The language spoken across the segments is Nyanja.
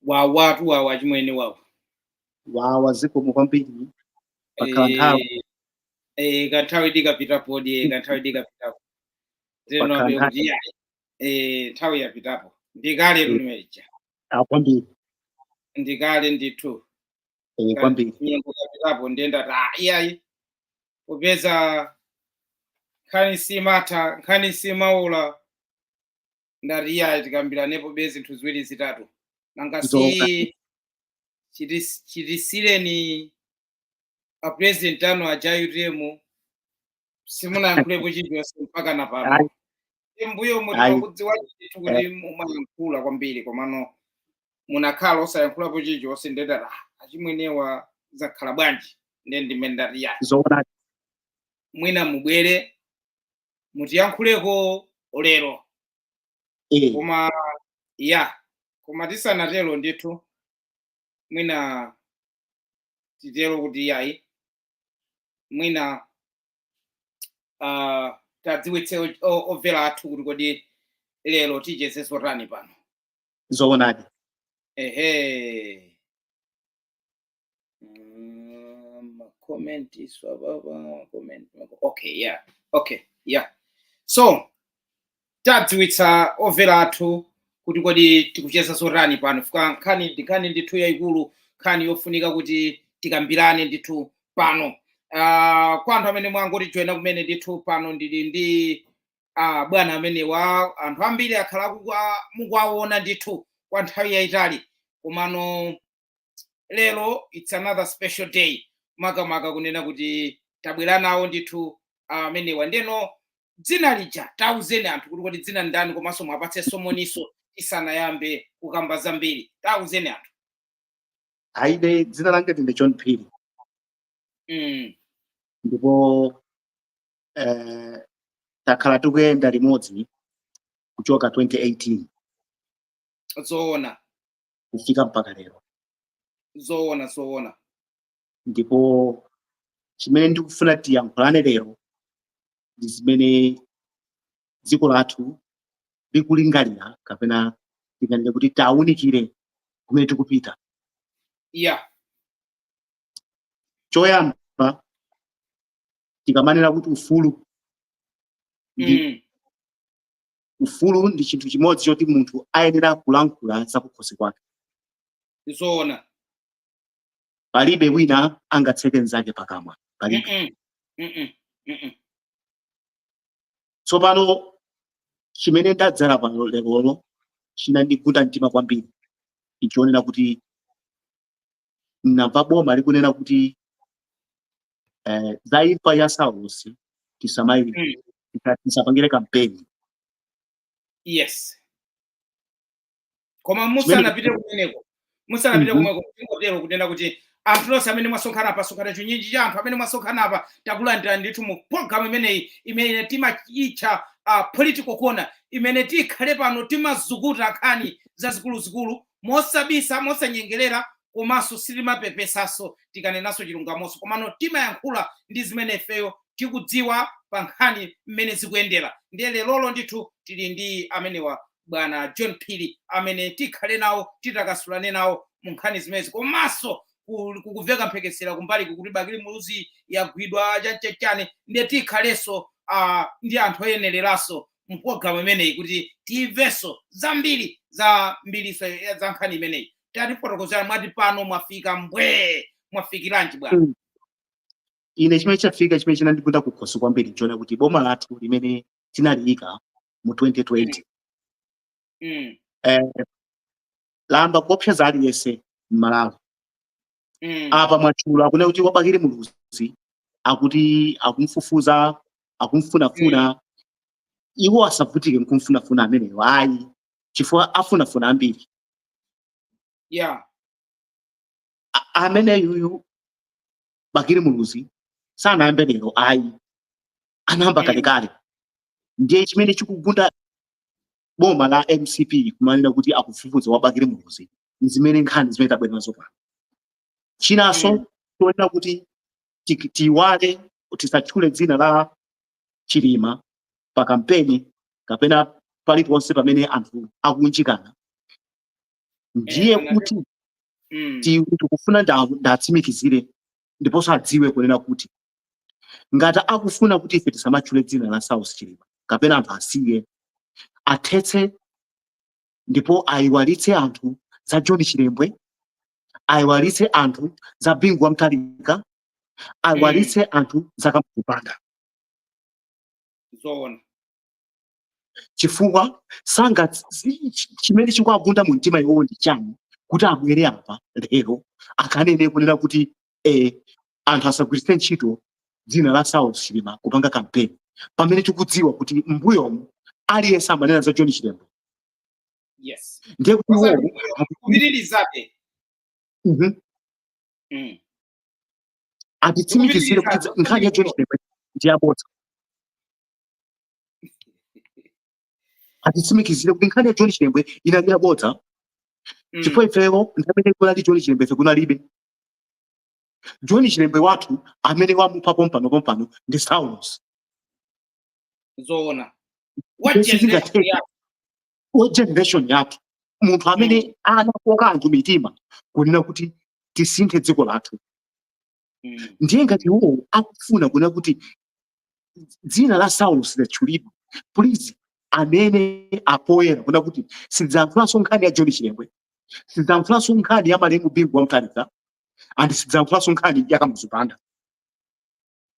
Wawatu wawa, chimwene, wawa. Wawa, zikomo kwambiri, pakhala nthawi. Kanthawi tikapitapo die, kanthawi tikapitapo Pakhala tenobe nthawi. Kuti yayi, nthawi yapitapo ndikale lumeja. Ah, kwambiri. Ndikale ndithu. Kwambiri. Nyengo kapitapo, ndendati ah, iyayi, popeza nkhani simatha, nkhani simaula, ndati iyayi, tikambiranepo be zinthu ziwiri zitatu, nanga si chitisireni a president anu aja UTM, simunayankhulepo chilichonse mpaka na pano. Ayi. Mbuyo Ayi. timakudziwa ndithu kuti mumayankhula kwambiri, komano munakhala osayankhulapo chilichonse. Ndendati ah, achimwenewa zakhala bwanji? Nde ndimene ndati yayi, Zoona. mwina mubwere mutiyankhuleko lero. Koma ya, koma tisanatero ndithu, mwina titero kuti yayi, mwina tadziwitse omvera athu kuti kodi lero ticheze zotani pano? Zoonadi. Ehe, comment iswababa comment. Okay, yeah, okay, yeah. So tadziwitsa omvera athu kuti kodi tikucheza zotani pano. Fika nkhani ndi nkhani ndithu yayikulu, nkhani yofunika kuti tikambirane ndithu pano. Kwa anthu amene mwangotijoyina kumene ndithu, pano ndili ndi bwana amenewa. Anthu ambiri akhala mukuwaona ndithu kwa nthawi yayitali, komano lero it's another special day, makamaka kunena kuti tabwera nawo ndithu amenewa. Ndeno dzina lija tauzeni anthu kuti kodi dzina ndani, komanso mwapatsenso moniso tisanayambe kukamba zambiri. Tauzeni anthu. Aide, dzina langa ndine John Phiri. Ndipo takhala tikuyenda limodzi kuchoka 2018 kufika mpaka lero. Zoona, zoona. Ndipo chimene ndikufuna tiyankhulane lero ndi zimene dziko lathu likulingalira, kapena tinganene kuti tawunikire kumene tikupita. Choyamba, tikamanena kuti ufulu ndi ufulu ndi chinthu chimodzi choti munthu ayenera kulankhula za kukhosi kwake. Palibe wina angatseke mnzake pakamwa, palibe. Tsopano chimene ndadzala pano lerolo chinandigunda mtima kwambiri ichionera kuti namva boma likunena kuti za imfa ya Saulos tisamayi tisapangire kampeni. Yes, koma musanapite kumeneko, musanapite kumweko, tingotero kunena kuti anthu nonse amene mwasonkhana apa, sonkhana chinyinji cha anthu amene mwasonkhana apa, takulandira ndithu mu program imeneyi imene timayitcha Political Corner, imene tikhale pano timazukuta nkhani zazikuluzikulu mosabisa, mosanyengerera, komanso sitimapepesanso tikanenanso chilungamonso, komano timayankhula ndi zimene ifeyo tikudziwa pa nkhani mmene zikuyendera. Ndiye lerolo ndithu tili ndi amenewa, bwana John Phiri, amene tikhale nawo, titakasulane nawo mu nkhani zimenezi, komanso kukuveka mphekesera kumbali kuti Bakili Muluzi yagwidwa chanchachane. Ndiye tikhalenso ndi anthu oyenereranso mu program imeneyi kuti timvenso zambiri za mbiriso za nkhani imeneyi. Tatifotokozera, mwati pano mwafika mbwee, mwafikiranji bwana? Ine chimene chafika, chimene chinandigunda kukhosi kwambiri, nchiona kuti boma lathu limene tinaliyika mu 2020 layamba kuopseza aliyense m'Malawi. Apa mwatchula kunena kuti wabakili Muluzi akuti akumfufuza, akumfunafuna. Iwo asavutike nkumfunafuna ameneyo ayi, chifukwa afunafuna ambiri. Ameneyuyu Bakili Muluzi sanayambe lero ayi, anayamba kalekale. Ndiye chimene chikugunda boma la MCP kumanena kuti akufufuza wabakili Muluzi zimene nkhani zimene tabwera nazo pano. Chinanso tionena kuti tiwale, tisatchule dzina la Chilima pa kampeni kapena paliponse pamene anthu akunjikana. Ndiye kuti tikufuna ndatsimikizire ndiponso adziwe kunena kuti ngati akufuna kuti ife tisamatchule dzina la Saulos Chilima kapena anthu asiye, athetse ndipo ayiwalitse anthu za John Chilembwe, ayiwalitse anthu za Bingu wa Mutharika, ayiwalitse anthu za Kamuzu Banda. Zoona. Chifukwa sanga chimene chikuagunda mu mtima iwowo ndi chani kuti abwere apa lero akanene kunena kuti anthu asagwiritse ntchito dzina la Saulos Chilima kupanga campaign, pamene tikudziwa kuti mbuyomu aliyense amanena za John Chilembwe? Ndiye kuti iwowo kupitirizabe. Atitsimikizire kuti Kupitiriza. nkhani ya John Chilembwe ndi yabodza. Atitsimikizire kuti nkhani ya John Chilembwe inali yabodza, chifukwa ifeyo nthawi kunali John Chilembwe ife kunalibe. John Chilembwe wathu amene wamupha pompano pompano ndi Saulos. Zoona. What This is generation the ya wa generation yathu, munthu amene anakoka anthu mitima kunena kuti tisinthe dziko lathu. Ndiye ngati iwowo akufuna kunena kuti dzina la Saulos litchulidwe, please anene apoyera kunena kuti sidzayankhulanso nkhani ya John Chilembwe, sidzayankhulanso nkhani ya malemu Bingu wa Mutharika, and sidzayankhulanso nkhani ya Kamuzu Banda.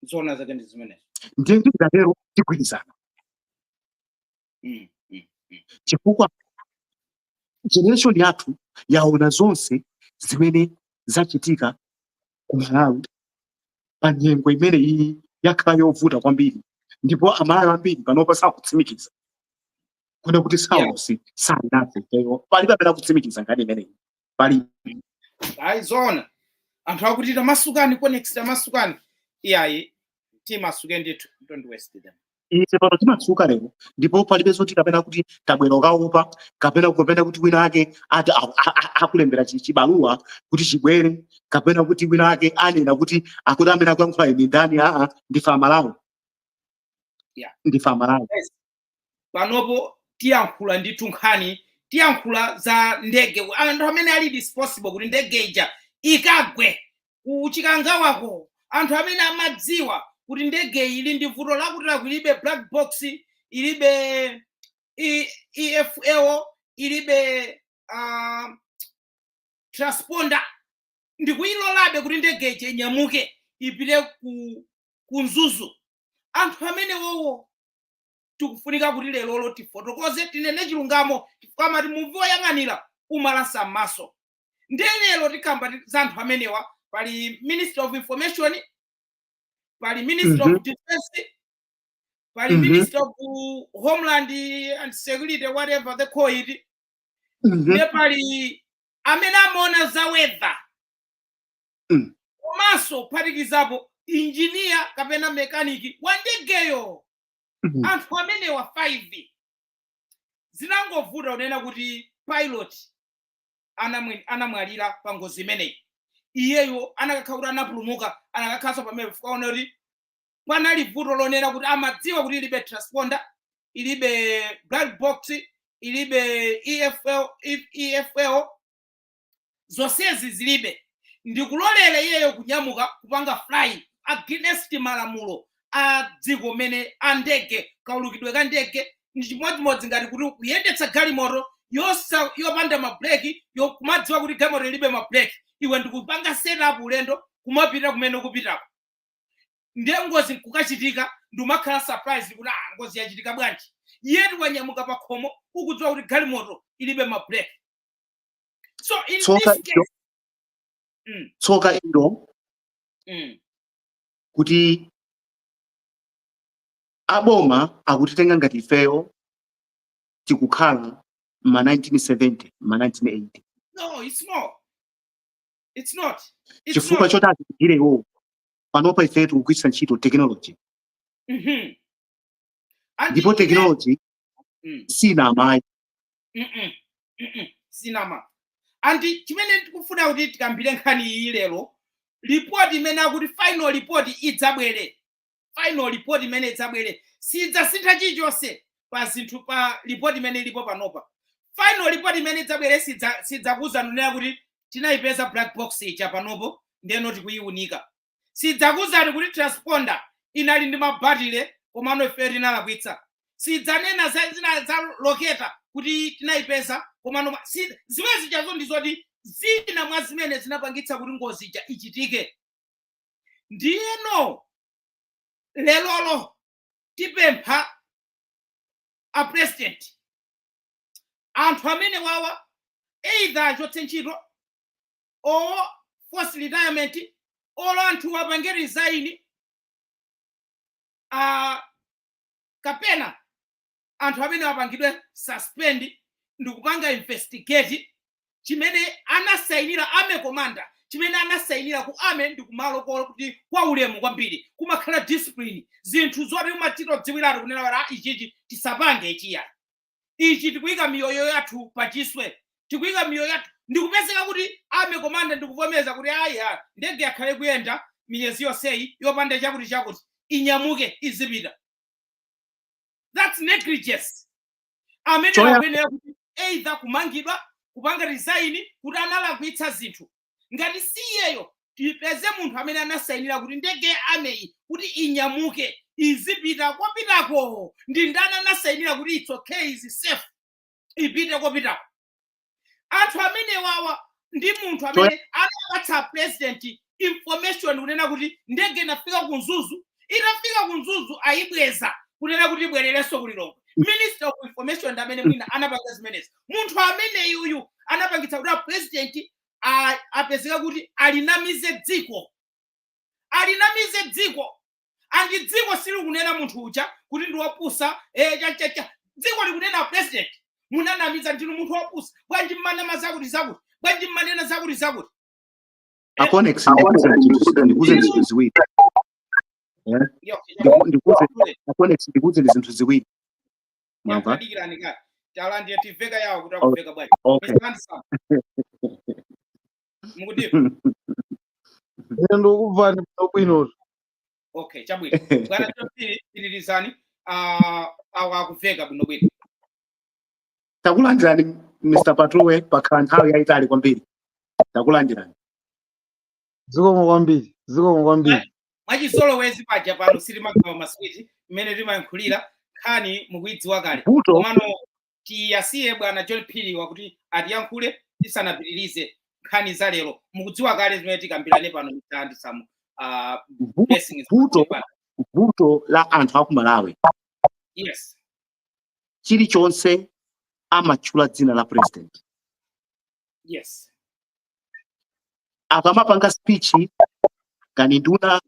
Zoona zake ndi zimenezo. Ndiye kuti tikatero tigwirizana, chifukwa generation yathu yaona zonse zimene zachitika ku Malawi pa nyengo imene iyi yakhala yovuta kwambiri, ndipo Amalawi ambiri panopa sakutsimikiza kuna kuti Saulos sali nafe ifeyo. Palibe amene akutsimikiza nkhani imeneyi, palibe. Ayi, zoona. Anthu akuti tamasukani, Connex, tamasukani. Iyayi, timasuke ndithu, don't waste them. Ife pano timatsuka lero, ndipo palibe zoti kapena kuti tabwera ukaopa kapena kuti wina ake ati akulembera chibaluwa kuti chibwere, kapena kuti wina ake anena kuti akuti amene akuyankhula ine ndani. Aa, ndife Amalawi. Ndife Amalawi. Yes. Panopo tiyankhula ndithu nkhani, tiyankhula za ndege, anthu amene ali responsible kuti ndege ija ikagwe kuchikangawako, anthu amene amadziwa kuti ndege ili ndi vuto lakuti laku ilibe black box, ilibe EFL, ilibe transponder, ndikuyilolabe kuti ndege ija inyamuke ipite ku Mzuzu. Anthu amene wowo tikufunika kuti lerolo tifotokoze, tinene chilungamo, chifukwa amati muvi woyang'anira umalasa m'maso. Ndiye lero tikamba za anthu amenewa. Pali Minister of Information, pali Minister of Defense, pali Minister of Homeland and Security, whatever they call it, ndiye pali amene amaona za weather, komanso kuphatikizapo injiniya kapena mekaniki wa ndegeyo. Anthu amenewa 5. Zinangovuta kunena kuti pilot anamwalira pa ngozi imeneyi. Iyeyo anakakhala kuti anapulumuka, anakakhalanso pamene kuona kuti panali vuto lonena kuti amadziwa kuti ilibe transponder, ilibe black box, ilibe EFL, EFL, zonsezi zilibe, ndikulolera iyeyo kunyamuka kupanga fly against malamulo a dziko mene a ndege, kaulukidwe ka ndege. Ndi chimodzimodzi ngati kuti kuyendetsa galimoto yopanda mabreki, yokumadziwa kuti galimoto ilibe mabreki, iwe ndikupanga setup ulendo kumapita kumene ukupitako, ndiye ngozi nkukachitika, ndiumakhala surprise kuti, "Ah, ngozi yachitika bwanji?" Yetu wanyamuka pa khomo ukudziwa kuti galimoto ilibe mabreki. So in Tsoka this ilo, case, tsoka ilo kuti aboma akutitenga ngati ifeyo tikukhala ma 1970, ma 1980. No, it's not, it's not, it's Chifukwa not. choti atikugire iwowo, panopa ifeyo tikugwiritsa ntchito technology, And ndipo technology sina amayi. Sinama. And chimene tikufuna kuti tikambire nkhani iyi lero, report imene akuti final report idzabwere, final report imene idzabwere sidzasintha chilichonse pa zinthu, pa report imene ilipo panopa. Final report imene idzabwere sidzakuwuzani kunena kuti tinayipeza black box ija panopo, ndiyeno tikuyiunika. Sidzakuwuzani kuti transponder inali ndi mabatile komano ife tinalakwitsa. Sidzanena za zina za locator kuti tinayipeza komano zimene zijazo ndi zoti zina mwa zimene zinapangitsa kuti ngozi ija ichitike. Ndiyeno lelolo tipempha a President, anthu amene wawa either achotse ntchito or force retirement or anthu apange resign, kapena anthu amene apangidwe suspend ndikupanga investigate chimene anasayinira army commander, chimene anasayinira ku army ndi kumalo kuti kwa ulemu kwambiri, kumakhala discipline, zinthu zoti umachitodziwiratu kunena kuti, "Ah, ichichi tisapange ichiya, ichi tikuyika miyoyo yathu pachiswe, tikuyika miyoyo yathu." Ndikupezeka kuti army commander ndikuvomeza kuti aya, ndege yakhale kuyenda miyezi yonseyi yopanda chakuti chakuti, inyamuke izipita. That's negligence. Amene akuyenera kuti either kumangidwa, kupanga resign kuti analakwitsa zinthu. Ngati si iyeyo, tipeze munthu amene anasayinira kuti ndege ya army kuti inyamuke izipita kopitako. Ndi ndani anasayinira kuti it's okay, is safe, ipite kopitako? Anthu amene wawa ndi munthu amene anapatsa President information kunena kuti ndege inafika ku Mzuzu, itafika ku Mzuzu ayibweza kunena kuti ibwererenso ku Lilongwe. Minister of Information ndi amene mwina anapanga zimenezi. Munthu amene uyu anapangitsa kuti a President apezeka kuti alinamize dziko, alinamize dziko. And dziko silikunena munthu uja kuti ndi wopusa, chachacha. Dziko likunena President, munanamiza, ndinu munthu wopusa. Bwanji mmanama zakuti zakuti? Bwanji mmanena zakuti zakuti? Aconex, ndikuze zinthu ziwiri. Ndikuze, Aconex, ndikuze zinthu ziwiri, mwamva? Tadikirani kale, talandire tiveka yawo kuti akuveka bwanji. Okay. Mr. Handsome, mukutiva? Ine ndikubvani bwinobwino. Okay, chabwino bwana Chopiri, pitirizani. Awa akuveka bwinobwino. Takulandirani, Mr. Patruwe, pakhala nthawi yayitali kwambiri. Takulandirani. Zikomo kwambiri, zikomo kwambiri. Mwachizolowezi paja pano sitimagawa maswiti, mmene timayankhulira nkhani mukuidziwa kale. Vuto Komano tiyasiye bwana John Phiri wakuti atiyankhule tisanapitirize nkhani za lero. Mukudziwa kale zimene tikambirane pano, Mr. Handsome. Blessings. Vuto la anthu aku Malawi, chilichonse amatchula dzina la President. Akamapanga speech, kani nduna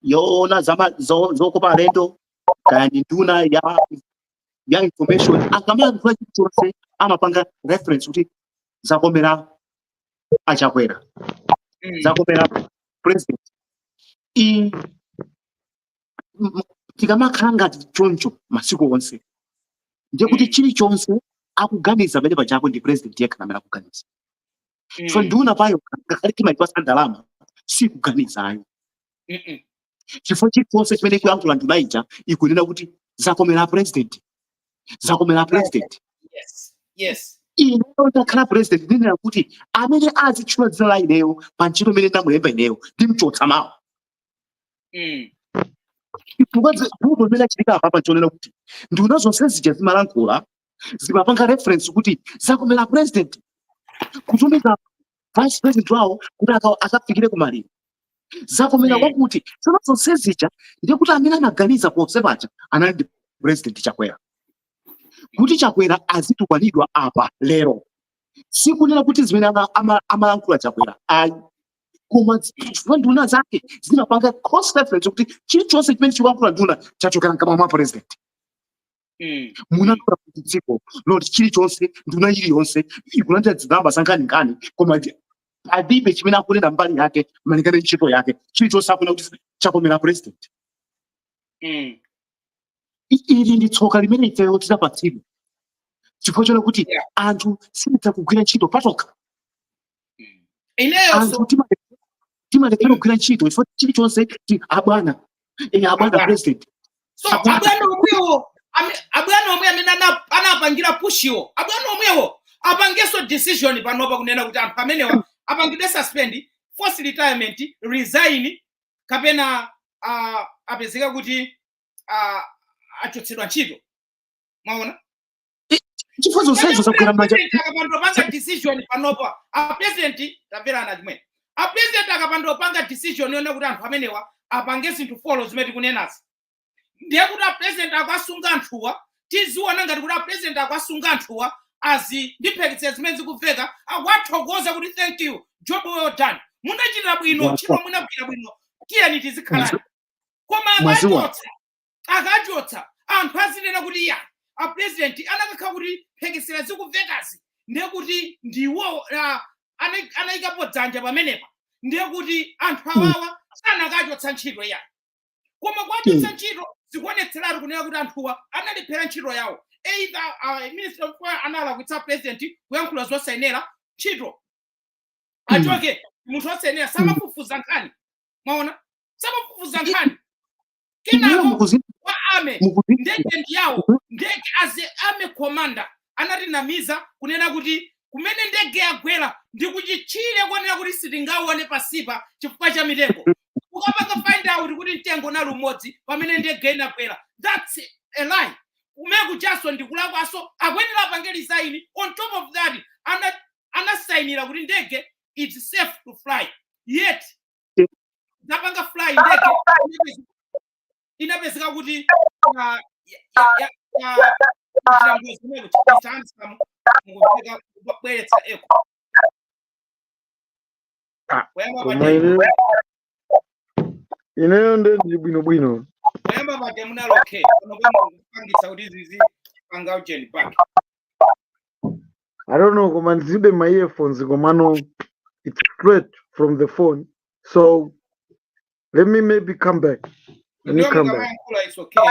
yoona zokopa alendo, kani nduna ya information, akamayankhula chilichonse amapanga reference kuti zakomera aChakwera, zakomera President. Tikamakhala ngati choncho masiku onse, ndiye kuti chilichonse akuganiza pamene pachako ndi President yekha amene akuganiza. So nduna payo, ngakhale timayipasa ndalama, sikuganizayo, chifukwa chilichonse chimene ikuyankhula nduna ija ikunena kuti zakomera President, zakomera President. Ineyo ndakhala President, ndinena kuti amene azitchula dzina la ineyo pa ntchito imene ndamulemba ineyo, ndimchotsa mawu. Chifukwa vuto limene achitika apa nchonena kuti nduna zonse zija zimalankhula, zimapanga reference kuti zakomera President, kutumiza Vice President wawo kuti akafikire kumaliro, zakomera kwakuti. Tsono zonse zija ndiye kuti amene anaganiza ponse paja anali ndi President Chakwera. Kuti Chakwera azitukwanidwa apa lero, sikunena kuti zimene amalankhula Chakwera ayi, koma chifukwa nduna zake zimapanga cross reference kuti chilichonse chimene chikulankhula nduna chachokera mkamwa mwa President. Munakhala kuti dziko loti chilichonse, nduna iliyonse ikulandira zindalama zankhaninkhani, koma palibe chimene akunena mbali yake malingana ndi ntchito yake. Chilichonse akunena kuti chakomera President. Ili ndi tsoka limene ifeyo tidapatsidwa chifukwa chona kuti anthu sititha kugwira ntchito patokha. Ineyonso Anthu timalephera kugwira ntchito chifukwa chilichonse abwana, abwana Abwana. President. So Abwana. abwana omwewo Abwana omwe amene anapangira push-iwo, abwana omwewo apangenso decision panopa kunena kuti anthu amenewa apangidwe suspend, force retirement, resign, kapena apezeka kuti achotsedwa ntchito. Mwaona? Chifukwa zonsezo zagwera manja. Akapanda panga decision panopa a president, tamverana chimwene, a president akapanda panga decision yona kuti anthu amenewa apange zinthu follow zimene tikunenazi, ndiye kuti a president akuasunga anthuwa. Tiziona ngati kuti a president akuasunga anthuwa azi ndipheketsera zimene zikubveka, akuathokoza kuti thank you, job well done, munachita bwino, ntchito munagwira bwino, tiyeni tizikhalani. Koma Mwaziwa. akachotsa anthu azinena kuti ya a president anakakhala kuti phekesera zikubvekazi, ndiye kuti ndiwo anayikapo dzanja pamenepa, ndiye kuti anthu awawa sanakachotsa ntchito ya. Koma kuwachotsa ntchito zikuonetseratu kunena kuti anthuwa analephera ntchito yawo. Either Minister of Foreign analakwitsa, president kuyankhula zosayenera, ntchito achoke. Munthu osayenera, samafufuza nkhani. Mwaona, samafufuza nkhani. Inuyo Kenako kwa army, mukuzindikira ndege ndiyawo. Ndege, as a army commander, anatinamiza kunena kuti kumene ndege yagwera ndi kuchitchire kuonera kuti sitingaone pasipa chifukwa cha mitengo. Ukapanga find out kuti mtengo unali umodzi pamene ndege inagwera, that's a lie. Kumene kuchaso ndikulakwaso, akuyenera apange resign. On top of that, anasayinira kuti ndege it's safe to fly, yet zapanga fly ndege inapezeka kuti ya ngozi imene kuti Mr. Handsome mukumveka kubweretsa echo. Ah, Kuyamba koma paja ineyo nde ndili bwinobwino. Kuyamba paja munali okay, pano pano kupangitsa kuti zizi panga ujeni back. I don't know, koma ndilibe my earphones, komano it's straight from the phone, so let me maybe come back, let me Ndiyo. come back. Mukamayankhula it's okay,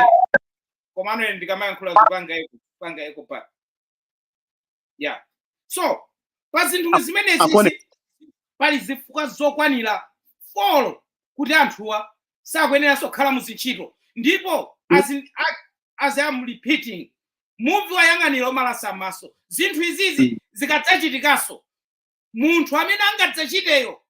komano ine ndikamayankhula zipanga echo, panga echo back. Yeah, so pa zinthu zimenezi Akone. pali zifukwa zokwanira 4 kuti anthuwa sakuyeneranso kukhala muzintchito. Ndipo as I'm repeating, muvi wayang'anira umalasa m'maso. Zinthu izizi zikadzachitikanso, munthu amene angadzachiteyo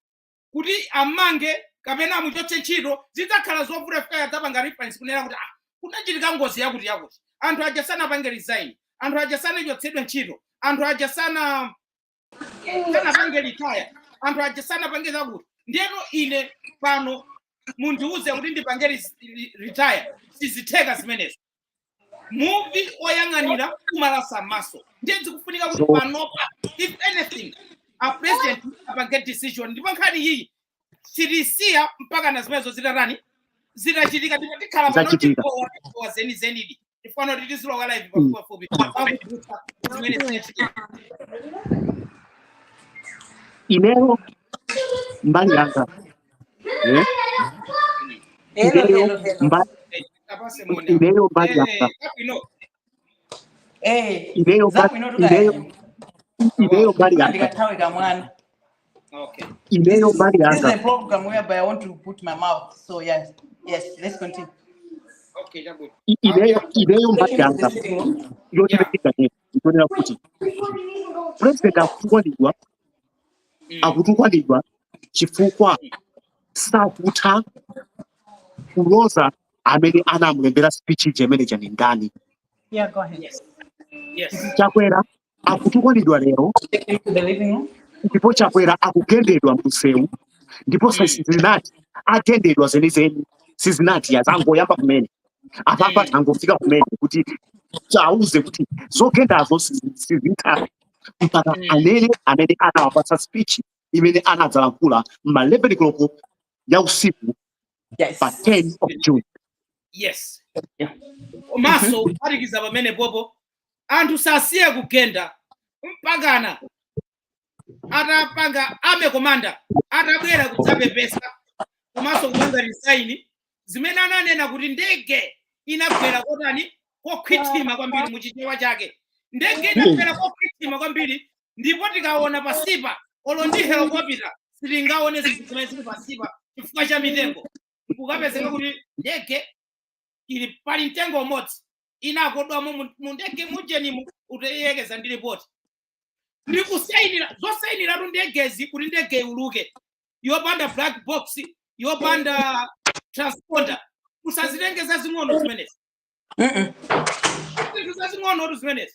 kuti amange kapena amuchotse ntchito zidzakhala zovuta. Fika adzapanga reference kunena kuti ah, kunachitika ngozi yakuti yakuti, anthu aja sanapange resign, anthu aja sanachotsedwe ntchito, anthu aja sanapange retire, anthu aja sanapange zakuti. Ndiyeno ine pano mundiuze kuti ndipange retire, sizitheka zimenezo. Muvi oyang'anira umalasa m'maso. Ndiye zikufunika kuti panopa, if anything, a president apange decision. Ndipo nkhani iyi sitisiya mpaka na zimenezo zitatani, zitachitika. Ndipo tikhala pano Zachitika. tigowa, tigowa zenizenidi, tifana kuti tizilowa live pafupipafupi pakudutsa zimene zinachitika. Ineyo mbali yanga, eh? Hello, Ineyo hello, hello. Apase moni. Ineyo mbali yanga Abwino. Eh, ineyo zabwino. Ineyo Tukaya. ineyo mbali yanga Ndikathawe kamwana. Okay. Ineyo mbali This is yanga a program whereby I want to put my mouth. So yes, let's continue. Okay, chabwino. Ineyo Take mbali him to yanga the sitting room. yochitika ikonera kuti president akutukwanidwa, akutukwanidwa chifukwa sakutha kuloza amene anamulembera speech ija imene chani ndani. Yeah, go ahead. Yes. Chakwera akutukwanidwa lero. Take him to the living room. Ndipo Chakwera akugendedwa msewu, ndipo sizinati agendedwa zenizeni, sizinati azangoyamba kumene apapa, angofika kumene kuti auze kuti zogendazo sizitha mpaka anene amene anawapatsa speech imene anadzalankhula ma 11 koloko ya usiku pa 10 of June. Yes. Komanso kuphatikiza pamene popo, anthu sasiye kugenda mpakana atapanga army commander atabwera kudzapepesa komanso kupanga resign zimene ananena kuti ndege inagwera kotani, kokhwithima kwambiri. Muchichewa chake, ndege inagwera kokhwithima kwambiri, ndipo tikaona pasipa olo ndi helicopter sitingaone zinthu zimene zili pasipa chifukwa cha mitengo. Kukapezeka kuti ndege ili pali mtengo umodzi. Inakodwamo mu ndege mujenimo, uteyekeza ndi ripoti ndikusayinira, zosayiniratu ndegezi kuti ndege iuluke yopanda black box, yopanda transponder. Usazitenge zazing'ono zimenezi, zinthu zazing'onotu zimenezi.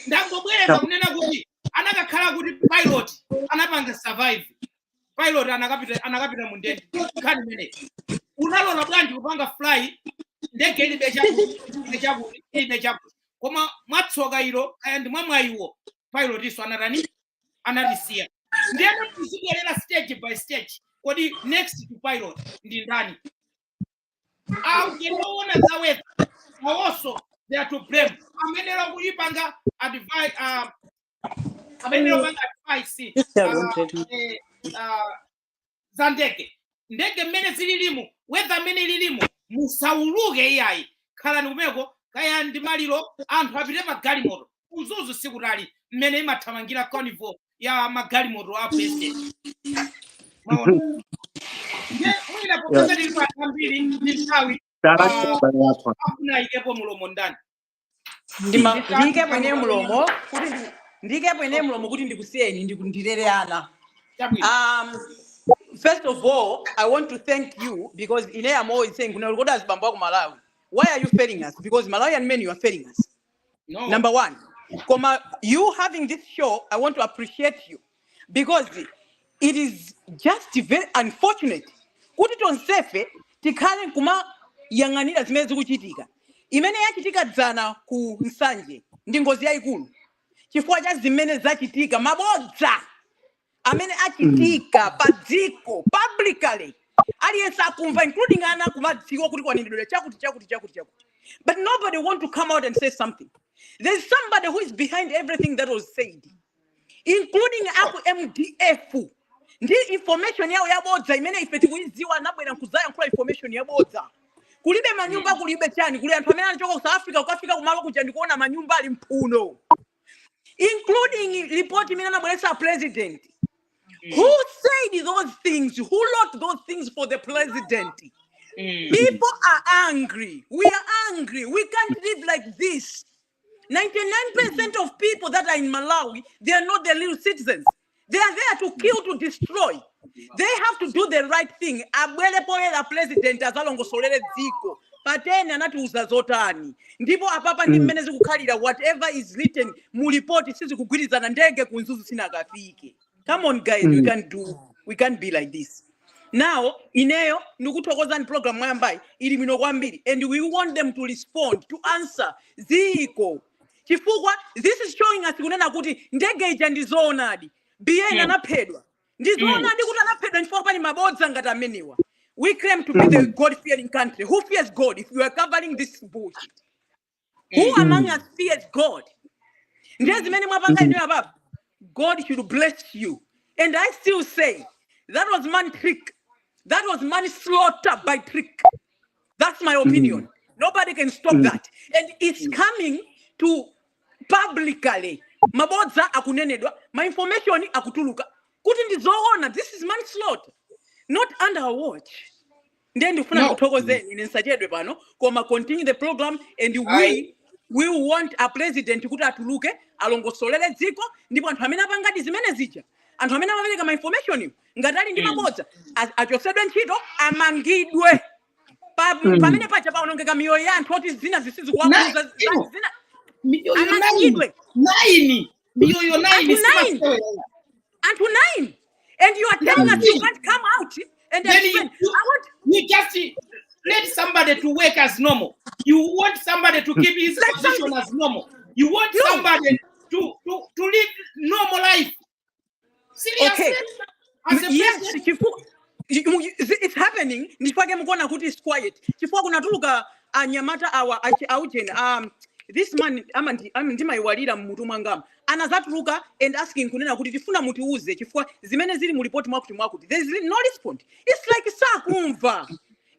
Ndangobwereza kunena kuti anakakhala kuti pilot anapanga survive, pilot anakapita mu ndege. Nkhani imeneyi, unalola bwanji kupanga fly ndege ilibe chakuti, ilibe chakuti, ilibe chakuti? Koma mwatsoka ilo, kaya ndi mwamwayiwo, pilot iso anatani? Anatisiya. Ndiyeno tizibwerera stage by stage. Kodi next to pilot ndi ndani? Aujeoona za weather awonso, they are to blame. Amenera kuyipanga advice, amenera kupanga advice za ndege, ndege mmene zililimu, weather mmene ililimu, musauluke iyayi, khalani kumeko. Kaya ndi maliro, anthu apite magalimoto. Mzuzu sikutali, mmene imathamangira convoy ya magalimoto a president. Maona? Ndiye mwina popeza tili pa ambiri ndi nthawi, afuna ikepo mulomo ndani? Ndiyikepo ine mulomo kuti ndiyikepo ine mulomo kuti ndikusiyeni, ndilere ana. Chabwino. First of all, I want to thank you because ine I'm always saying, kuna ulikoda azibambo ako Malawi. Why are you failing us? Because Malawian men, you are failing us. No. Number one, Koma, you having this show, I want to appreciate you because it is just very unfortunate kuti tonsefe tikhale nkumayang'anira zimene zikuchitika. Imene yachitika dzana ku Nsanje ndi ngozi yayikulu chifukwa cha zimene zachitika, mabodza amene achitika pa dziko publicly, aliyense akumva, including ana kumadziwa kuti kwanenedwera chakuti, chakuti, chakuti, chakuti, but nobody want to come out and say something. There's somebody who is behind everything that was said, including aku MDF ndi information yawo yabodza imene ife tikuidziwa. Anabwera nkuzayankhula information yabodza, kulibe manyumba, kulibe chani, kuli anthu amene anachoka ku South Africa kukafika kumalo kuja ndikuona manyumba ali mphuno, including report imene anabweretsa president. Who said those things? Who wrote those things for the president? People are angry. We are angry. We can't live like this. 99% of people that are in Malawi, they are not the real citizens. They are there to kill, to destroy. They have to do the right thing. Abwere poyera president, azalongosolere dziko pateni anatiuza zotani. Ndipo apapa ndi mmene zikukhalira, whatever is written mu report sizikugwirizana. Ndege ku Mzuzu sinakafike. Come on guys, we can't do, we can't be like this. Now ineyo ndikuthokozani, program mwayambayi ili bwino kwambiri, and we want them to respond, to answer dziko, chifukwa this is showing us kunena kuti ndege ija ndi zoonadi, bn anaphedwa, ndi zoonadi kuti anaphedwa, chifukwa pali mabodza ngati amenewa. We claim to be the God fearing country. Who fears God if you are covering this bullshit? Who among us fears God? Ndiye zimene mwapanga inuyo apapa, God should bless you. And I still say that was man trick, that was man slaughter by trick. That's my opinion. Nobody can stop that, and it's coming to publicly. Mabodza akunenedwa, ma information akutuluka kuti ndizoona. This is manslaughter, not under our watch. Ndiye ndifuna No. ndikuthokozeni, ine nsachedwe pano, koma continue the program and we we want a president kuti atuluke, alongosolere dziko, ndipo anthu amene apangadi zimene zija, anthu amene amapereka ma information iwo, ngati ali ndi mabodza, achotsedwe ntchito, amangidwe. Pamene paja paonongeka miyoyo ya anthu oti zina zisizikuwakuza. Ino. Zina Miyoyo nine. Amangidwe. Nine, miyoyo nine. Anthu nine. Simasewera. Anthu nine, and you are telling us you Nine. can't come out and Then explain. I want you just let somebody to work as normal. You want somebody to keep his Like position something- as normal. You want No. somebody to live normal life. Seriously? Okay. As a Yes. president? Chifukwa it's happening, ndichifukwa mukuona kuti it's quiet, chifukwa kunatuluka anyamata awa aujeni, this man ama ndimayiwalira mmutu mwangamo, anazatuluka and asking kunena kuti tifuna mutiuze chifukwa zimene zili mu report mwakuti mwakuti. There is no response. It's like sakumva,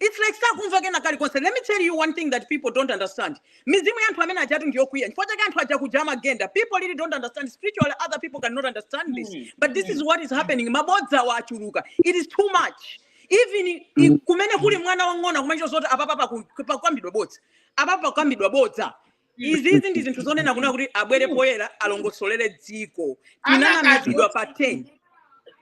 it's like sakumva kena kalikonse. Let me tell you one thing that people don't understand: mizimu ya anthu amene ajatu ndiyokwiya, chifukwa chake anthu aja kuja amagenda. People really don't understand spiritually. Other people cannot understand this, but this is what is happening. Mabodza awa achuluka. It is too much. Even kumene kuli mwana wang'ono kumene zoti apapa pakukambidwa bodza, apapa pakukambidwa bodza. Izizi ndi zinthu zonena kuna kuti abwere poyera, alongosolere dziko. Tinanamizidwa pa 10.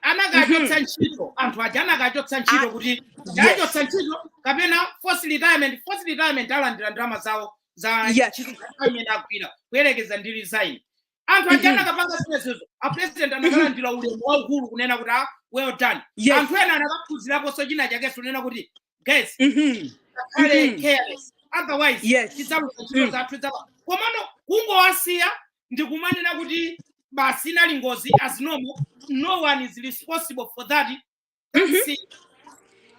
Anakachotsa ntchito anthu aja, anakachotsa ntchito kuti achotsa ntchito kapena forced retirement. Forced retirement alandira ndalama zawo za ntchito imene agwira kuyerekeza ndi resign. Anthu aja anakapanga zimenezo, a president anakalandira ulemu waukulu kunena kuti, "Ah, well done." Anthu ena anakaphunziraponso china chakenso kunena kuti, "Guys, akhale careless, otherwise tidzaluza ntchito zathu dzapa." Komano kungowasiya ndikumanena kuti basi, inali ngozi as normal, no one is responsible for that. That's it.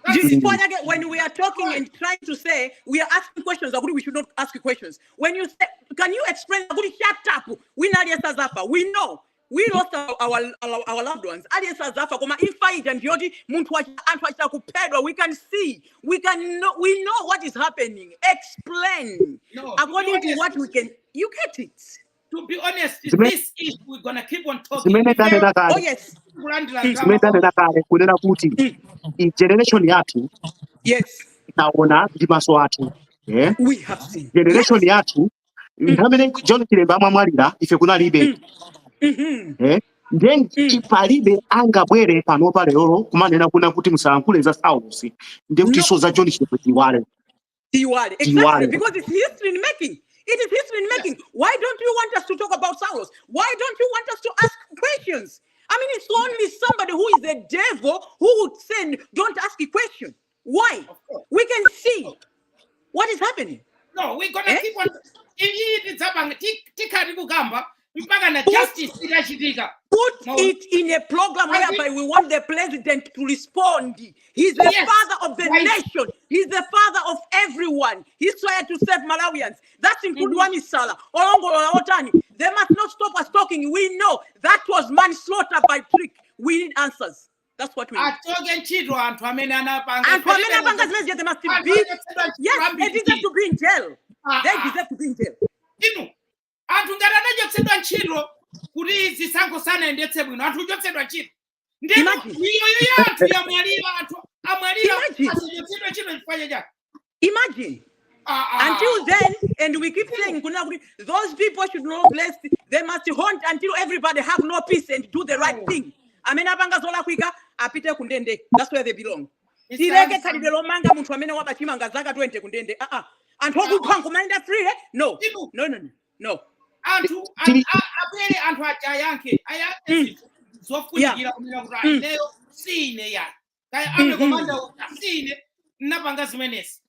That's it. Chifukwa chake when we are talking and trying to say we are asking questions akuti we should not ask questions. When you say, "Can you explain?" akuti, "Shut up." Wina aliyense azafa. We know we lost our loved ones. Aliyense azafa, koma imfa ija ndiyoti munthu anthu achita kuphedwa. We can see, we can know, we know what is happening. Explain No, to be according to honest, what we can. You get it? To be honest, this is we're gonna keep on talking. Zimene tanena kale, Kulandira zimene tanena kale kunena kuti i generation yathu taona ndi maso athu, eh? We have seen. Generation yathu, nthawi imene John Chilembwe amamwalira, ife kunalibe, eh? Ndiye palibe angabwere panopa lerolo kumanena kuna kuti musalankhule za Saulos, ndiye kuti No. so za John Chilembwe tiwale. Tiwale. Exactly, Tiwale. because it's history in making. It is history in making. Why don't you want us to talk about Saulos? Why don't you want us to ask questions? I mean, it's only somebody who is a devil who would say, "Don't ask a question." Why? Of course. We can see what is happening. No, we're gonna Eh? Keep on. Iyi tidzapanga tikhati kukamba mpaka na justice itachitika. Put No. it in a program I whereby we want the president to respond. He's the father of the nation. He's the father of everyone. He's trying to save Malawians. That's include Wamisala. Olongolola Otani. They must not stop us talking. We know that was manslaughter by trick. We need answers. That's what we need. Achoke ntchito anthu amene anapanga. And for amene apanga zimene, they must Anthu be achotsedwa ntchito yes, they ambiri. Deserve to be in jail. Ah, They ah. deserve to be in jail. Inu anthu ngati anachotsedwa ntchito kuti zisankho sanayendetse bwino, anthu uchotsedwa ntchito ndino Imagine. miyoyo ya anthu yamwalira, anthu amwalira, Imagine. asachotsedwe ntchito chifukwa chachake? Imagine. Ah, ah. Until then, and we keep saying, kuna kuti, those people should not bless. They must hunt until everybody have no peace and do the right thing. Amene apanga zolakwika apite kundende. That's where they belong. Tileke khalidwe lomanga munthu amene waba chimanga zaka 20 kundende. Ah ah. Anthu okupha nkumayenda free, eh? No. Inu. No, no, no. No. Anthu abwere anthu aja ayankhe, ayankhe zinthu zofunikira kunena kuti ineyo si ine yayi, kaya ame commander uja si ine nnapanga zimenezi.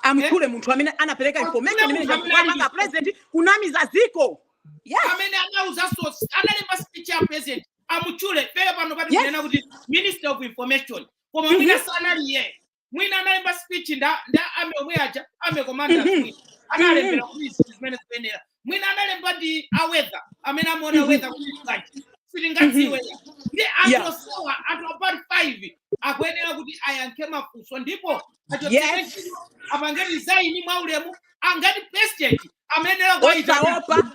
Amkhule munthu amene anapereka information Amkhule imene munthu amene ali kupanga president kunamiza ziko. Yes. Amene anauzaso, analemba speech ya president, amutchule pere pano pati kunena kuti Minister of Information, koma mwina sanaliye, mwina analemba speech nda ame omwe aja, ame commander, mwina analembera kuti izi zimene zikuyenera, mwina analemba ndi a weather amene amaona weather kuti bwanji, sitingadziwe ya ndi anthu osowa, anthu about 5 akuyenera kuti ayankhe mafunso ndipo achotsedwe ntchito, apange resign mwaulemu. Angati president amayenera kuwaitana. Osaopa,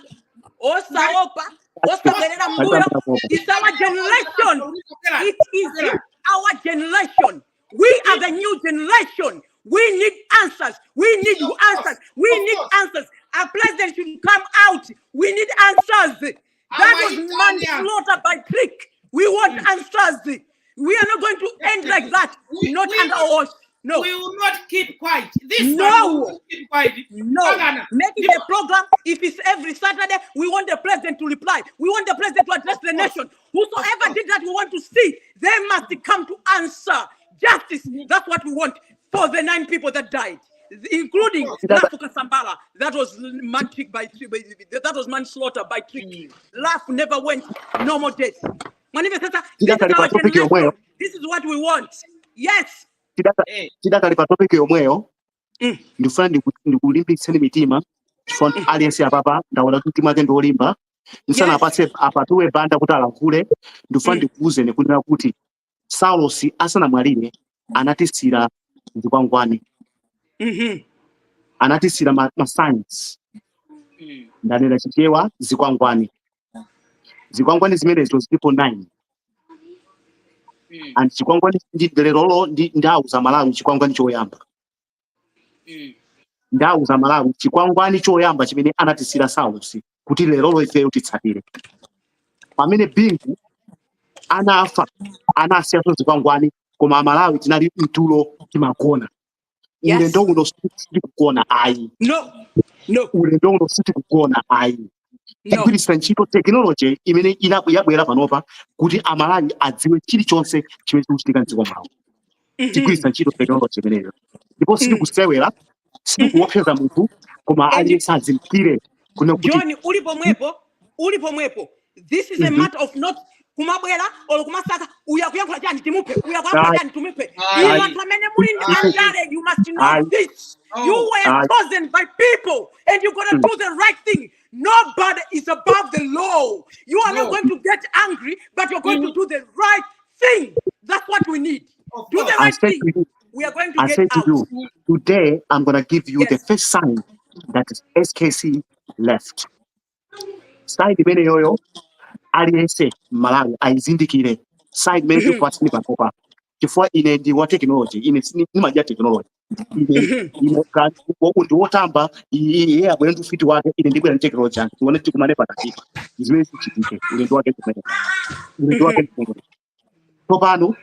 osaopa, osabwerera mbuyo. It's our generation. It is our generation. We are the new generation. We need answers. We need Of course. answers. We Of need course. answers. Our president should come out. We need answers. That was Awaitane. manslaughter by trick. We want answers. We are not going to end like that. Not under our watch. No. We will not keep quiet. This No. one we will not keep quiet. No, Pakana. make it a program. If it's every Saturday, we want the president to reply. We want the president to address the nation. Whosoever did that, we want to see. They must come to answer. Justice. That's what we want for the nine people that died, including Tidaka- Lafu Kasambala. That was man trick by, that was manslaughter by trick. Lafu never went. No more death. Manifestata, this is Tidakali pa our topic yomweyo. generation. This is what we want. Yes. Tidakali pa topic yomweyo, ndikufuna ndikulimbitseni mitima chifukwa aliyense apapa ndaona kuti mtima wake ndi wolimba. Ndisanapatse apatuwe banda kuti alankhule, ndikufuna ndikuwuzeni kunena kuti Saulos asanamwalire anatisira zikwangwani, anatisira ma signs. Ndanena Chichewa, zikwangwani. Zikwangwani zimenezo zilipo 9. And chikwangwani ndi lerolo ndi ndauza Malawi chikwangwani choyamba. Ndauza Malawi chikwangwani choyamba chimene anatisira Saulos kuti lerolo ifeyo titsatire. Pamene Bingu anafa, anasiyaso zikwangwani, koma Amalawi tinali mtulo, timagona. Ulendo uno sitikugona ayi. No. Ulendo uno sitikugona ayi. No. Tigwiritsa ntchito technology imene yabwera panopa kuti Amalawi adziwe chilichonse chimene chikuchitika mdziko mwawo. Tigwiritsa ntchito technology imeneyo, ndipo sitikusewera, sitikuopseza munthu, koma aliyense azindikire kuna kuti John, uli pomwepo, uli pomwepo. This is a matter of not kumabwera or kumasaka uyu akuyankhula chani timuphe, uyu akuyankhula Ayi. chani timuphe. Ayi. Inu anthu amene muli ndi Ayi. andale, you must know Ayi. this. Oh. You were Ayi. chosen by people and you're gonna do the right thing. Nobody is above the law. You are not No. going to get angry, but you're going to do the right thing. That's what we need. Of Do the course. I right said thing. to you, We are going to I get said to out. you, today I'm gonna give you the first sign that is SKC left. Sign imeneyoyo aliyense Malawi ayizindikire. Sign imene tikupatsani panopa. Chifukwa ine ndi wa technology, ine ndimadya technology. Ine ndi wotamba, iye abwere ndi ufiti wake, ine ndibwera ndi technology yanga. Tione tikumane pakatipa. Zimene zichitike, ulendo wake kumene. Ulendo wake kumene. Tsopano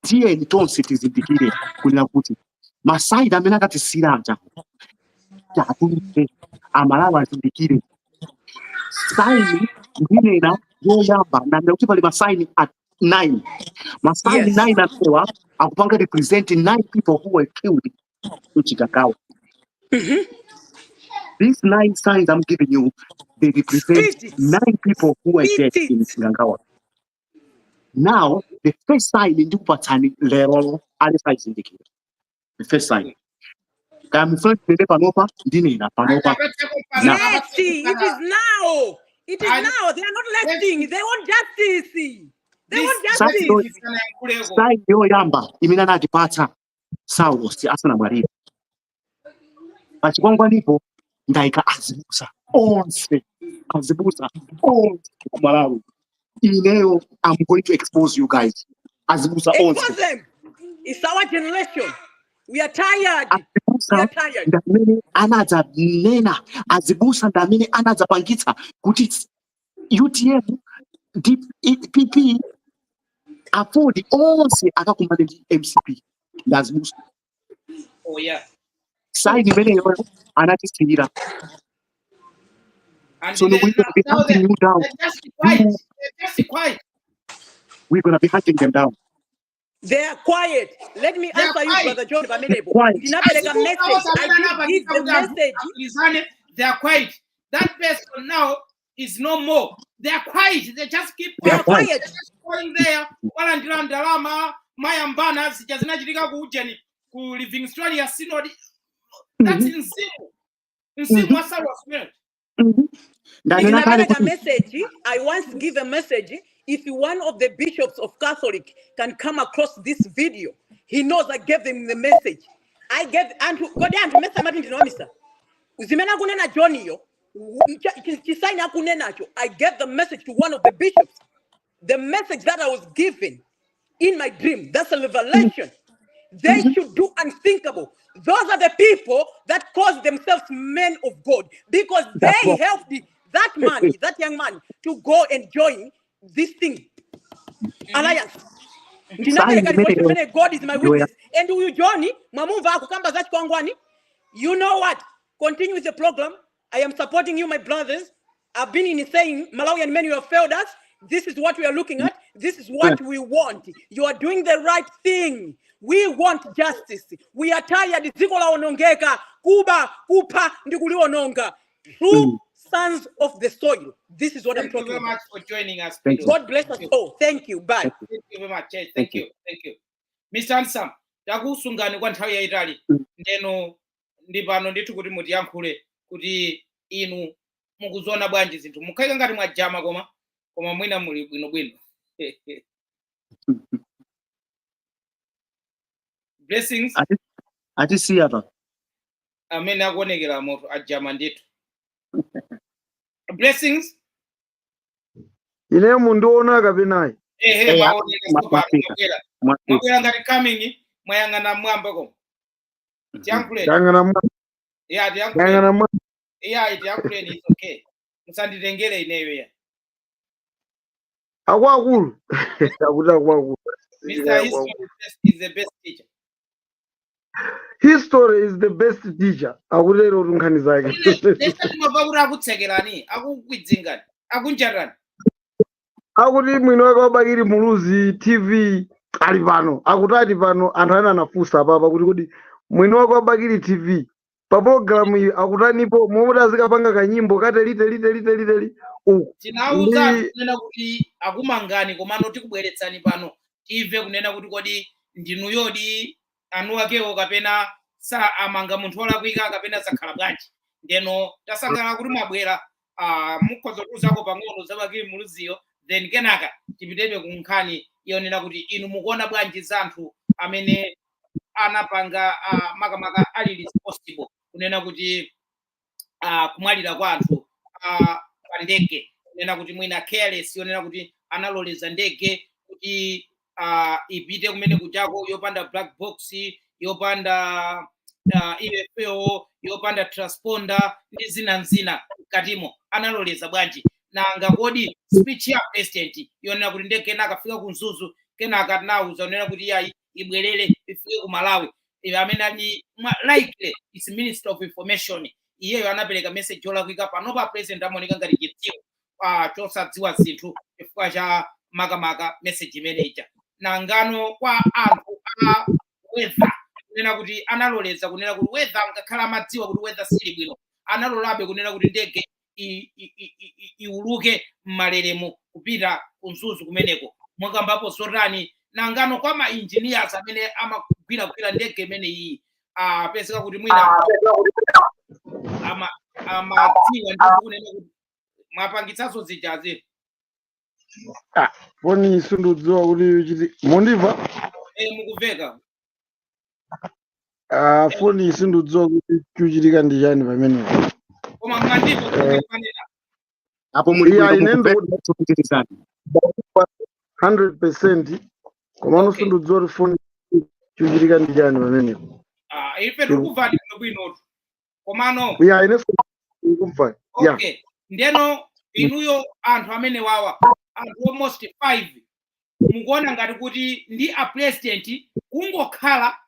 tiyeni tonse tizindikire kunena kuti ma sign amene akatisira aja atulutse, Amalawi azindikire. Sign ndinena yoyamba, ndanena kuti pali ma sign at 9, ma sign 9 amenewa akupanga represent nine people who were killed in Chikangawa. These nine signs I'm giving you, they represent Spit it. nine people who were Spit dead in it. Chikangawa. Now, the first sign ndikupatsani lero, alisayizindikira the first sign. Kaya mufuna ndinene panopa, ndinena panopa. Now. Yes, it is now. It is now. They are not resting. They want justice. They want Sign justice. Sign yoyamba imene anatipatsa Saulos asanamwalire, pachikwangwanipo ndayika azibusa onse, azibusa onse ku Malawi. Ineyo I'm going to expose you guys, azibusa onse. Expose them. It's our generation. We are tired. We Azibusa are tired. ndamene anadzanena, azibusa ndamene anadzapangitsa kuti UTM, PP, AFORD onse akakumane ndi MCP ndi azibusa. Oh yeah. Sign imeneyo anatisiyira. And So then we're gonna be now hunting you down. They're just quiet. They're just quiet. We're gonna be hunting them down. They are quiet. Let me They are answer you, quiet. Brother John Pamenepo. Quiet. Ndinapereka message. I did give the message. They are quiet. That person now is no more. They are quiet. They just keep They They are are quiet. quiet. They're just going there. Walandira ndalama, mayambana zija zinachitika ku ujeni, ku Livingstonia Synod. That's mzimu. Mzimu wa Saulos Smith. Ndanena kale Ndinapereka kuti message. I once give a message. If one of the bishops of Catholic can come across this video, he knows I gave them the message. I gave anthu kodi anthu mesa amati ndinowamisa zimene akunena John iyo chi sign akunenacho. I gave the message to one of the bishops, the message that I was given in my dream. That's a revelation. They should do unthinkable. Those are the people that call themselves men of God because That's they what- helped that man, that young man, to go and join this thing, alliance. Ndinapereka Sign ripoti imeneyo imene. God is my yoya witness. And uyu John mwamumva akukamba za chikwangwani. You know what? Continue with the program. I am supporting you, my brothers. I've been in saying, Malawian men, you have failed us. This is what we are looking at. This is what we want. You are doing the right thing. We want justice. We are tired. Dziko laonongeka, kuba, kupha ndi kuliononga. True sons of the soil. This is what I'm Thank you talking very about. much for joining us. Thank Peter. you. God bless us all. Thank you. Bye. Thank you. Thank you very much. Thank Thank you. you. Thank you. Mr. Ansam, takusungani kwa nthawi yayitali. Ndeno ndi pano ndithu kuti mutiyankhule kuti inu mukuziona bwanji zinthu. Mukhaika ngati mwajama, koma mwina muli bwinobwino. Blessings. Atisiya pa. Amene akuonekera moto ajama ndithu. Blessings. Ine mundiona kapenayi? Ehe. Eya, Mwaoneka tsopano. mwafika. Mwabwera. Mwafika. Mwabwera ngati coming, mwayang'ana mmwamba koma tiyankhuleni. Yang'ana mwa. Ya, tiyankhuleni. Yang'ana mwa. Iya, tiyankhuleni, it's okay, musanditengere ineyo ya. Akuluakulu, akuti akuluakulu. Mr. History is the best teacher. History is the best teacher, akutero nkhani zake. Lesa timamva kuti akutsekerani, akukwidzingani, akunjarani. Akuti mwini wake waBakili Muluzi TV ali pano, akuti ali pano. Anthu ena anafunsa apapa kuti kodi mwini wake waBakili TV pa program iyi akutanipo, momwe azikapanga kanyimbo kateliteliteliteliteli uku? Tinawuza Ndi kunena kuti akumangani, komano tikubweretsani pano timve kunena kuti kodi ndinuyodi anu akewo kapena sa amanga munthu wolakwika kapena zakhala bwanji. Ndeno tasangalala kuti mwabwera. Mukhoza kutiuzako pang'ono za Bakili Muluziyo, then kenaka tipitebe ku nkhani yonena kuti inu mukuona bwanji za anthu amene anapanga makamaka ali responsible kunena kuti kumwalira kwa anthu pa ndege, kunena kuti mwina careless, yonena kuti analoleza ndege kuti ipite kumene kujako yopanda black box, yopanda EFL, yopanda transponder ndi zina nzina mkatimo, analoleza bwanji? Nanga kodi speech ya president yonena kuti ndege kenaka afika ku Mzuzu, kenaka tinawuza kunena kuti iyayi, ibwerere ifike ku Malawi, iye amene ali likely is Minister of Information, iyeyo anapereka message yolakwika. Panopa president amaoneka ngati chidziwo chosadziwa zinthu chifukwa cha makamaka message imeneja. Nangano kwa anthu a weather, kunena kuti analoleza kunena kuti weather, ngakhala amadziwa kuti weather sili bwino, analolabe kunena kuti ndege iuluke mmaleremo kupita ku Mzuzu kumeneko, mwakambapo zotani? Nangano kwa ma engineers amene amagwiragwira ndege imene iyi, apezeka kuti mwina amadziwa ndi kunena kuti mwapangitsanso zijazi? Foni sindidziwa kuti chiti mundimva. E, mukuveka. Ah, foni sindidziwa kuti chuchitika ndi chani pamenepo. Koma mwandimva kufanira? Apo muli Iya, bwino. ine Mukuveka, tupitirizani. 100%, komano sindidziwa kuti foni chuchitika ndi chani pamenepo. Ah, ife tikukumvani bwinobwinotu, komano Iya, ine ndikumva ya. Okay, ndeno inuyo anthu amene wawa, anthu almost five, mukuona ngati kuti ndi a president kungokhala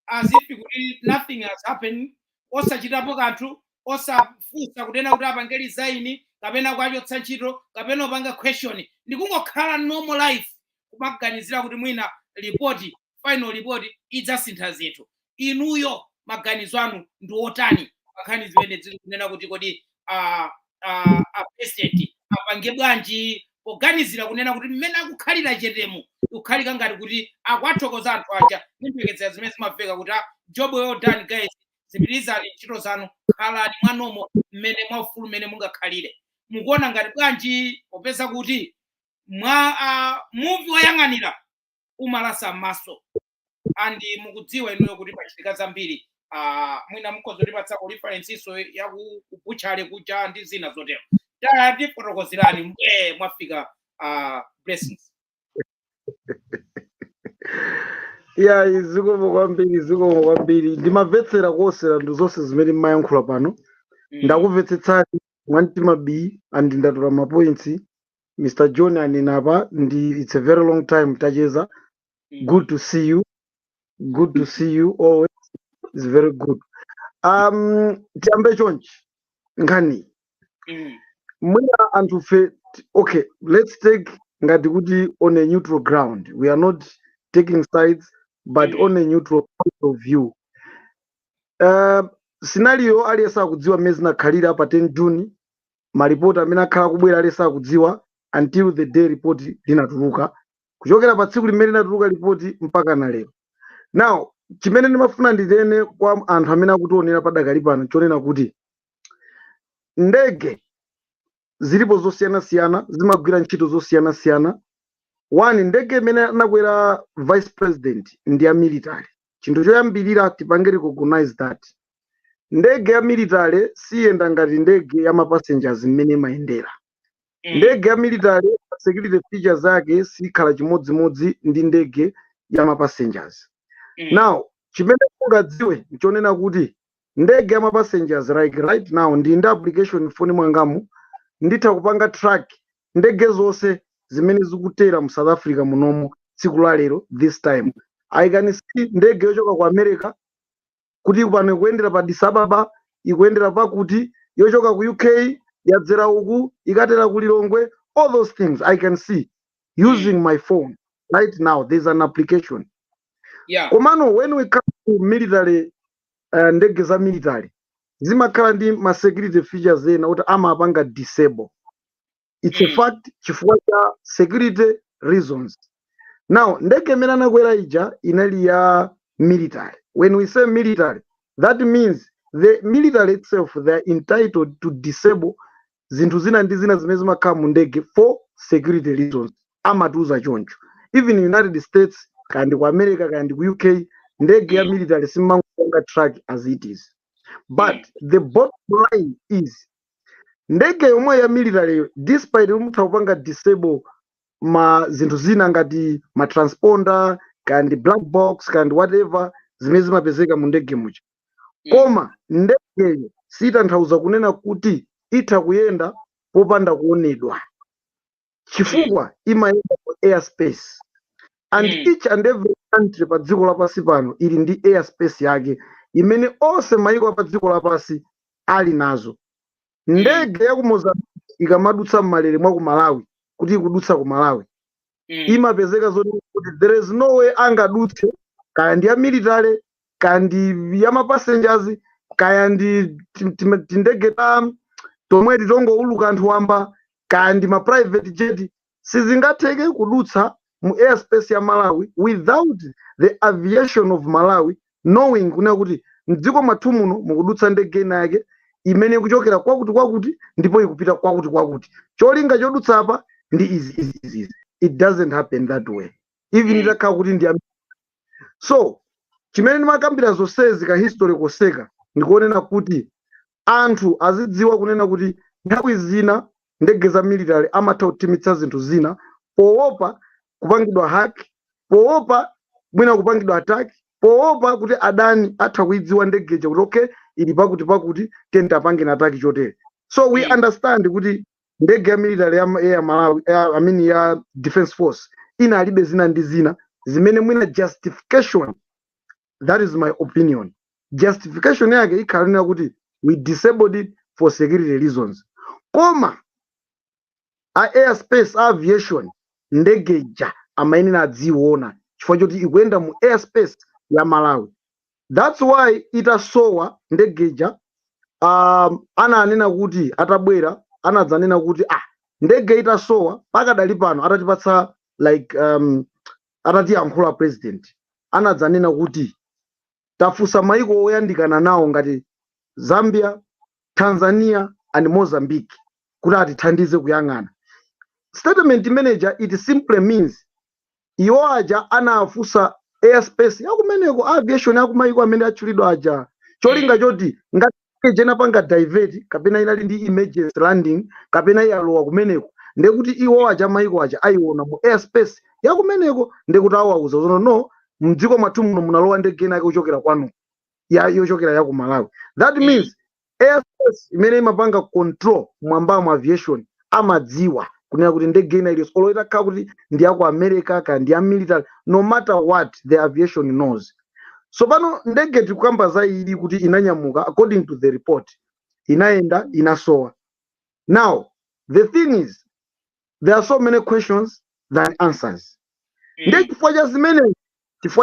as if kuti nothing has happened, osachitapo kanthu, osafunsa kunena kuti apange resign kapena kuachotsa ntchito kapena upanga question, ndi kungokhala normal life, kumaganizira kuti mwina report, final report idzasintha zinthu, inuyo maganizo anu ndi otani pankhani zimene zili kunena kuti kodi a president apange bwanji, poganizira kunena kuti mmene akukhalira chetemo ikukhalika ngati kuti akuathokoza anthu aja ndi mphekesera zimene zimamveka kuti, "Ah, job well done guys, zipitirizani ntchito zanu, khalani mwanomo mmene mwaufulu mmene mungakhalire"? Mukuona ngati bwanji, popeza kuti mwa muvi woyang'anira umalasa m'maso and mukudziwa inuyo kuti pachitika zambiri? Mwina mukhoza kutipatsako reference iso ya ku butchery kuja ndi zina zotero. Tatifotokozerani mbwe mwafika, Blessings. Iya, zikomo kwambiri, zikomo kwambiri. Ndimamvetsera kosera ndi zonse zimene mmayankhula pano. Ndakumvetsetsani mwamtima b and ndatola ma points Mr John anenapa ndi it's a very long time tacheza. Good to see you, good to see you always, it's very good. Tiyambe chonchi nkhani. Mwina anthufe, okay, let's take ngati kuti on a neutral ground, we are not taking sides, but on a neutral point of view, scenario aliyense akudziwa mmene zinakhalira pa 10 June. Malipoti amene akhala kubwera aliyense akudziwa until the day report linatuluka, kuchokera pa tsiku limene linatuluka ripoti mpaka na lero. Now, chimene ndimafuna nditene kwa anthu amene akutionera padakali pano, chonena kuti ndege zilipo zosiyanasiyana, zimagwira ntchito zosiyanasiyana. One, ndege imene anakwera vice president ndi ya military. Chinthu choyambirira tipange recognize that ndege ya military siyenda ngati ndege ya ma passengers mmene imayendera. Ndege ya military Security features zake sikhala chimodzimodzi ndi ndege ya ma passengers. Now, chimene ungadziwe nchonena kuti ndege ya ma passengers, like right now ndi application foni mwangamu, nditha kupanga track ndege zonse zimene zikutera mu South Africa munomo tsiku la lero. This time I can see ndege yochoka ku America kuti pano ikuyendera pa Addis Ababa, ikuyendera pakuti, yochoka ku UK yadzera uku, ikatera ku Lilongwe. All those things I can see using my phone right now. There's an application. Komano when we come to military, ndege za military zimakhala ndi ma security features ena kuti amapanga disable. It's a fact, chifukwa cha security reasons. Now, ndege imene anakwera ija inali ya military. When we say military, that means the military itself, they are entitled to disable zinthu zina ndi zina zimene zimakhala mu ndege for security reasons. Amatiuza choncho. Even United States, kandi ku America, kandi ku UK, ndege ya military simangopanga track as it is. But the bottom line is, ndege yomwe ya military, despite mutha kupanga disable ma zinthu zina ngati ma transponder, kandi black box, kandi whatever zimene zimapezeka mu ndege muja, koma ndegeyo sitanthauza kunena kuti itha kuyenda popanda kuonedwa, chifukwa imayenda ku airspace and each and every country pa dziko lapansi pano ili ndi airspace yake imene onse mayiko pa dziko lapansi ali nazo. Ndege ya ku Mozambique ikamadutsa mmalere mwa ku Malawi, kuti ikudutsa ku Malawi, imapezeka zoti kuti there is no way angadutse, kaya ndi ya military, kaya ndi ya ma passengers, kaya ndi tindege ta tomwe titongouluka anthu wamba, kaya ndi ma private jet, sizingatheke kudutsa mu airspace ya Malawi without the aviation of Malawi knowing kunena kuti mdziko mwathu muno mukudutsa ndege ina yake imene ikuchokera kwakuti kwakuti ndipo ikupita kwakuti kwakuti, cholinga chodutsa apa ndi izi, izi, izi, izi. It doesn't happen that way, even itakhala kuti ndi so chimene ndimakambira zonsezi ka history koseka ndikuonena kuti anthu azidziwa kunena kuti nthawi zina ndege za military amatha kuthimitsa zinthu zina poopa kupangidwa hack, poopa mwina kupangidwa attack, poopa kuti adani atha kuidziwa ndegeja kuti okay, ili pakuti pakuti, tiyeni tapange na attack chotere. So we understand kuti ndege ya military ya Malawi ya, I mean, ya Defense Force ina alibe zina ndi zina zimene mwina justification, that is my opinion, justification yake ikhala kuti we disabled it for security reasons. Koma a airspace aviation, ndege ija amayenera adziona chifukwa choti ikuyenda mu airspace ya Malawi. That's why itasowa ndege ija, ananena kuti atabwera anadzanena kuti ah, ndege itasowa pakadali pano, atatipatsa like atatiyankhula president, anadzanena kuti tafunsa maiko oyandikana nawo ngati Zambia, Tanzania and Mozambique kuti atithandize kuyang'ana. Statement manager, it simply means iwo aja anafunsa airspace yakumeneko, aviation yakumaiko amene atchulidwa aja, cholinga choti ngati inapanga divert kapena inali ndi emergency landing kapena iyalowa kumeneko, ndekuti iwo aja maiko aja ayiona mu airspace yakumeneko, ndekuti awauza zono, no, mdziko mwathu muno munalowa ndege inake kuchokera kwanu ya yochokera ya ku Malawi. That means airspace imene imapanga control mwambamo aviation amadziwa kunena kuti ndege ina iliyonse, olo itakhala kuti ndi ya ku America kaya ndi ya military, no matter what, the aviation knows. So pano ndege tikukamba za ili kuti inanyamuka, according to the report, inayenda, inasowa. Now the thing is, there are so many questions than answers. Ndi chifukwa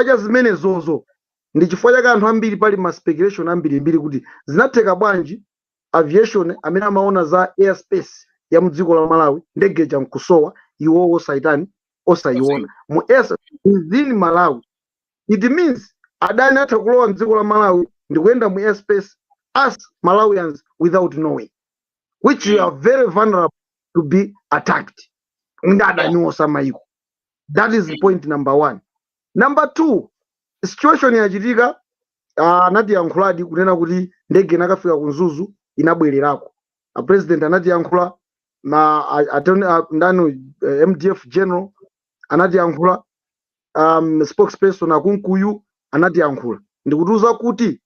cha zimene zozo, ndi chifukwa chake anthu ambiri pali ma speculation ambirimbiri kuti zinatheka bwanji aviation amene amaona za airspace ya mdziko la Malawi, ndege chankusowa, iwowo saitani osayiona mu airspace within Malawi. It means adani atha kulowa mdziko la Malawi ndi kuyenda mu airspace, us Malawians without knowing, which you are very vulnerable to be attacked ndi adani osamayiko. That is point number one. Number two, situation yachitika, anatiyankhuladi kunena kuti ndege inakafika ku Mzuzu, inabwererako. A president anatiyankhula Ma attorney, ndani, MDF general anatiyankhula, spokesperson akunkuyu anatiyankhula ndikutiuza kuti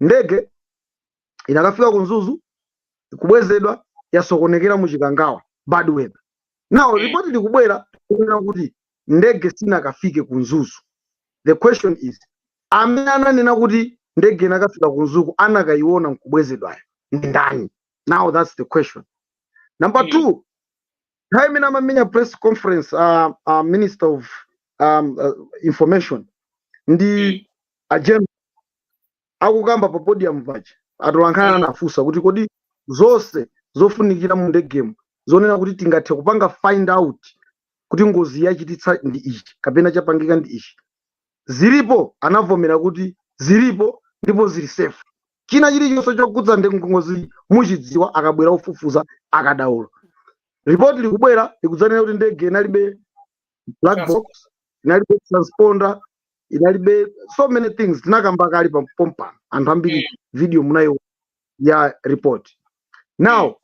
ndege inakafika ku Mzuzu, kubwezedwa, yasokonekera mu Chikangawa, bad weather. Now ripoti likubwera kunena kuti ndege sinakafike ku Mzuzu. The question is, amene ananena kuti ndege inakafika ku Mzuzu, anakayiona nkubwezedwayo ndi ndani? Now that's the question. Number two, nthawi imene amamenya press conference, minister of information ndi agenda akukamba pa podium paja, atolankhana anafunsa kuti kodi zonse zofunikira mu ndegemo zonena kuti tingathe kupanga find out kuti ngozi yachititsa ndi ichi kapena chapangika ndi ichi zilipo? Anavomera kuti zilipo ndipo zili safe. China chilichonse chokhudza ndi ngozi muchidziwa akabwera ofufuza akadaulo. Ripoti likubwera likudzanena kuti ndege inalibe black box, inalibe transponder, inalibe so many things. Tinakamba kali pa pompano, anthu ambiri video munayo ya report. Now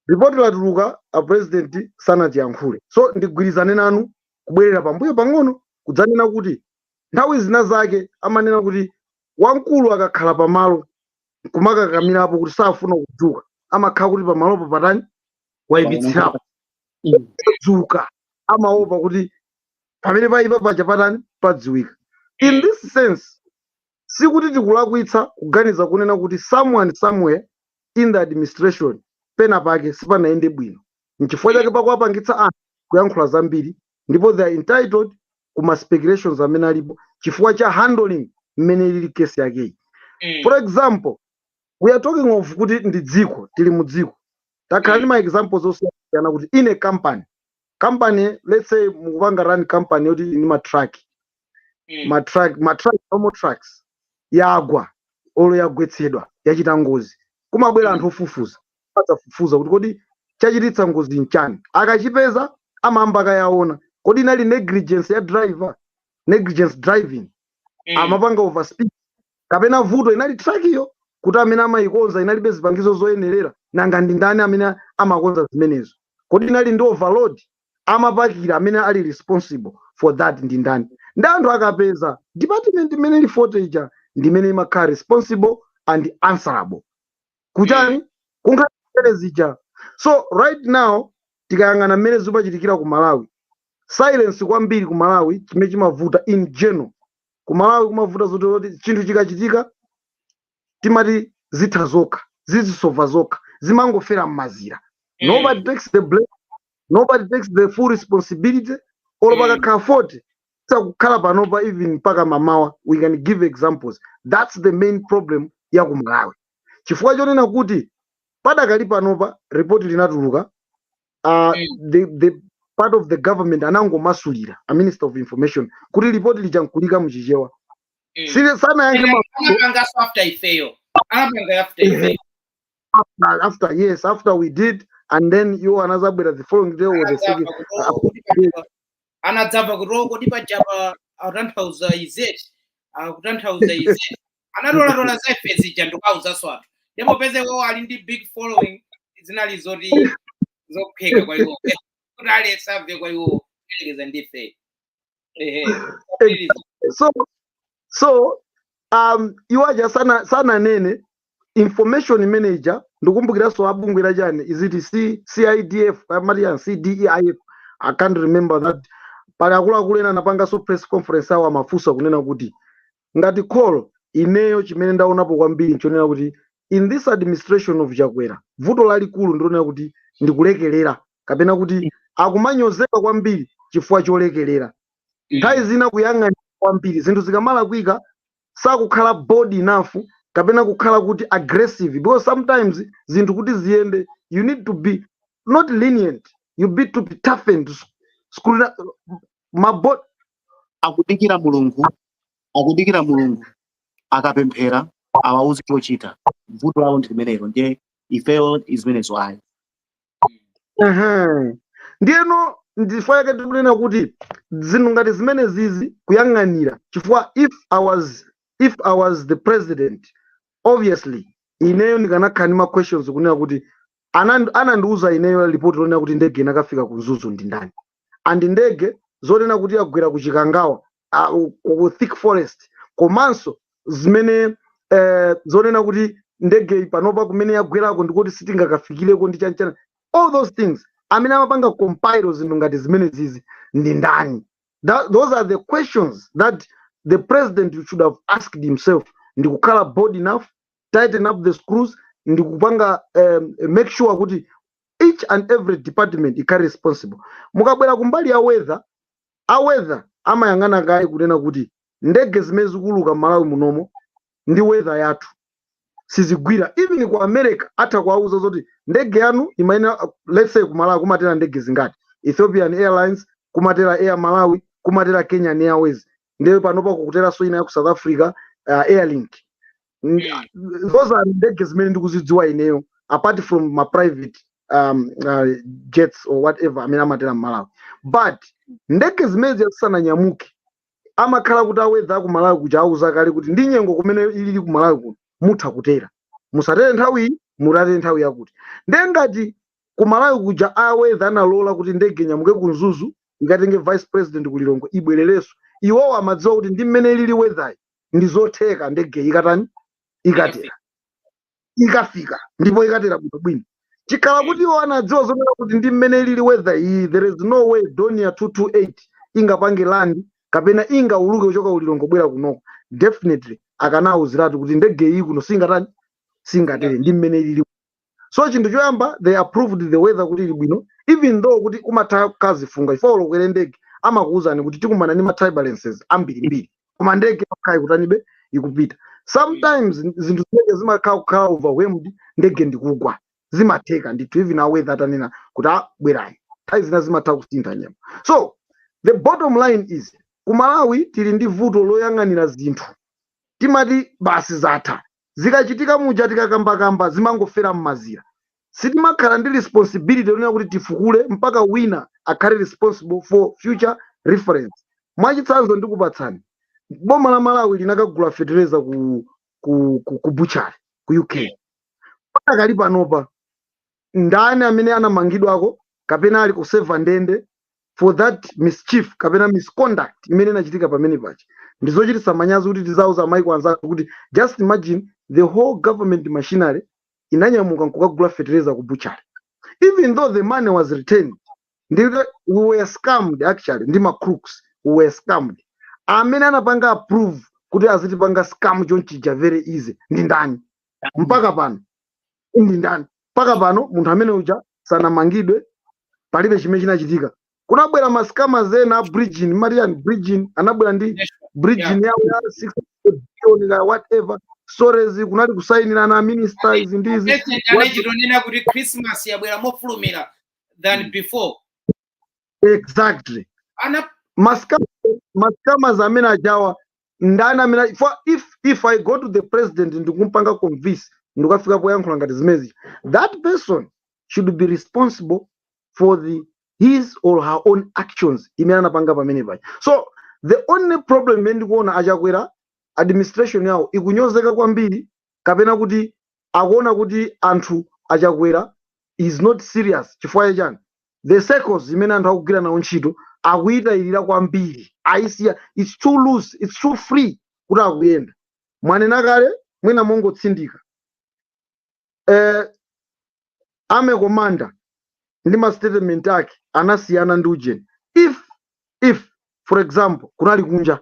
ripoti latuluka, a president sanatiyankhule. So ndigwirizane nanu kubwerera pambuyo pang'ono kudzanena kuti nthawi zina zake amanena kuti wamkulu akakhala pamalo kumakakamirapo kuti safuna kudzuka, amakhala kuti pamalopo patani? Wayipitsirapo. Dzuka, amaopa kuti pamene payipa paja patani? Padziwika. In this sense, sikuti tikulakwitsa kuganiza kunena kuti someone somewhere in the administration pena pake sipanayende bwino. Nchifukwa chake pakuwapangitsa anthu kuyankhula zambiri, ndipo they are entitled kuma speculations amene alipo chifukwa cha handling mmene ilili kesi yakeyi. For example, we are talking of kuti ndi dziko, tili mu dziko, takhala ndi ma examples osiyana kuti in a company, let's say mukupanga run company yoti ni ma truck, ma truck, normal trucks, yagwa olo yagwetsedwa, yachita ngozi, kumabwera anthu ofufuza, adzafufuza kuti kodi chachititsa ngozi nchani. Akachipeza amayamba akayaona kodi inali negligence ya driver, negligence driving, amapanga overspeed, kapena vuto inali truck iyo kuti amene amayikonza inalibe zipangizo zoyenerera. Nanga ndi ndani amene amakonza zimenezo? Kodi inali ndi overload? Amapakira amene ali responsible for that ndi ndani? Ndi anthu akapeza, department imene ili faulty ija ndimene imakhala responsible and answerable kuchani kunkhani zimene zija. So right now tikayang'ana mmene zimachitikira ku Malawi, silence kwambiri ku Malawi. Chimene chimavuta in general ku Malawi, kumavuta zoti chinthu chikachitika timati zitha zokha, zizisova zokha, zimangofera m'mazira. Nobody takes the blame, nobody takes the full responsibility. Olo pakakhala 40 sakukhala panopa, even mpaka mamawa we can give examples. That's the main problem ya ku Malawi, chifukwa chonena kuti padakali panopa ripoti linatuluka, the part of the government anangomasulira, a minister of information, kuti ripoti lija nkulika muchichewa. Sile sanayankhe mafunso. Anapangaso after ifeyo, anapanga after ifeyo. After, yes, after we did, and then iwo anazabwera the following day or the second. Anadzamva kuti, "Oh, kodi pajapa akutanthauza izeti, akutanthauza izeti." Anatolatola za ife zija ndikauzaso anthu, ndipo peze iwo ali ndi big following, zinali zoti zopheka kwa iwo kuti aliyense amve kwa iwo kuyerekeza ndife. Ehe. So iwo aja sananene information manager. Ndikumbukiranso abungwe la chani, is it CIDF, amati yani CDEIF, I can't remember that. Pali akuluakulu ena anapanganso press conference awo, amafunsa kunena kuti ngati kholo ineyo chimene ndaonapo kwambiri nchonena kuti in this administration of Chakwera, vuto lalikulu ndilonena kuti ndikulekelera, kapena kuti akumanyozeka kwambiri chifukwa cholekelera. Nthawi zina kuyang'anira kwambiri zinthu zikamalakwika, sakukhala bold enough kapena kukhala kuti aggressive, because sometimes zinthu kuti ziyende you need to be not lenient, you need to be toughened, mabo. Akudikira Mulungu, akudikira Mulungu akapemphera awauze chochita. Vuto lawo ndi limenelo, ndiye ifeyo izimenezo ayi. Ehe. Ndiyeno ndifukwa yake tikunena kuti zinthu ngati zimene zizi kuyang'anira, chifukwa if I was the president, obviously ineyo ndikanakhala ndi ma questions kunena kuti Anandiuza ineyo ripoti lonena kuti ndege inakafika ku Mzuzu ndi ndani? And ndege zonena kuti yagwera ku Chikangawa, ku thick forest, komanso zimene zonena kuti ndege panopa kumene yagwerako ndikuti sitingakafikireko ndi chanchana, all those things, amene amapanga compile zinthu ngati zimene zizi ndi ndani? Those are the questions that the president should have asked himself, ndikukhala bold enough, tighten up the screws, ndikupanga make sure kuti each and every department ikhale responsible. Mukabwera kumbali ya weather, a weather amayang'ana kaye kunena kuti ndege zimene zikuluka m'Malawi munomo ndi weather yathu sizigwira. Even ku America atha kuwauza zoti ndege yanu imayenera, let's say ku Malawi kumatera ndege zingati? Ethiopian Airlines, kumatera Air Malawi, kumatera Kenyan Airways, ndiye panopa kukuteranso ina ya ku South Africa, Airlink. Those are ndege zimene ndikuzidziwa ineyo, apart from ma private jets or whatever amene amatera m'Malawi. But ndege zimene zisananyamuke amakhala kuti a weather ku Malawi kuja auza kale kuti ndi nyengo kumene ilili ku Malawi kuno mutha kutera, musatere nthawi iyi, mutatere nthawi yakuti. Ndiye ngati ku Malawi kuja a weather analola kuti ndege inyamuke ku Mzuzu, ikatenge vice president ku Lilongwe, ibwererenso, iwowo amadziwa kuti ndi mmene ilili weather ndi zotheka ndege ikatani? Ikatera, ikafika, ndipo ikatera bwinobwino. Chikhala kuti iwo anadziwa zonena kuti ndi mmene ilili weather iyi, there is no way Dornier 228 ingapange land kapena ingauluke kuchoka ku Lilongwe bwera kunoko, definitely akanawuziratu kuti ndege iyi kuno singatani? Singatere ndi mmene ilili. So chinthu choyamba, they approved the weather kuti ili bwino, even though kuti kumatha kazifunga ifo ulokwere ndege amakuwuzani kuti tikumana ndi ma turbulences ambirimbiri, koma ndege yokha ikutanibe? Ikupita. Sometimes zinthu zimene zimakhala kukhala overwhelmed, ndege ndikugwa, zimatheka ndithu, even a weather atanena kuti a bwerani, nthawi zina zimatha kusintha nyengo. So the bottom line is, ku Malawi tili ndi vuto loyang'anira zinthu, timati basi zatha. Zikachitika muja tikakambakamba zimangofera m'mazira. Sitimakhala ndi responsibility yonena kuti tifukule mpaka wina akhale responsible for future reference. Mwachitsanzo ndikupatsani, boma la Malawi linakagula fertilizer ku butchery ku UK. Pakali panopa ndani amene anamangidwako kapena ali kuseva ndende for that mischief kapena misconduct imene inachitika pamene pachi? Ndizochititsa manyazi kuti tizauza maiko anzathu kuti, just imagine, the whole government machinery inanyamuka nkukagula fertilizer ku butchery, even though the money was returned. Ndikuti we were scammed actually ndi ma crooks. We were scammed. Amene anapanga approve kuti azitipanga scam chonchija very easy ndi ndani? Mpaka pano ndi ndani? Mpaka pano munthu amene uja sanamangidwe, palibe chimene chinachitika. Kunabwera ma scammers ena a Bridgin, marian Bridgin, anabwera ndi Bridgin yawo ya 6 billion ka whatever stories, kunali kusayinirana minister izi ndizi. President anachitonena kuti Christmas yabwera mofulumira than before. Exactly. Ana Ma scammers amene ajawa ndani? Amene for if I go to the president ndikumpanga convince, ndikafika poyankhula ngati zimezi, that person should be responsible for the his or her own actions imene anapanga pamene paja. So the only problem imene ndikuona, aChakwera administration yawo ikunyozeka kwambiri, kapena kuti akuona kuti anthu aChakwera is not serious. Chifukwa chani? The circles imene anthu akugwira nawo ntchito akuyitayirira kwambiri, ayisiya, it's too loose, it's too free kuti akuyenda. Mwanena kale, mwina mongotsindika, army commander ndi ma statement ake anasiyana ndi ujeni. If for example kunali kunja,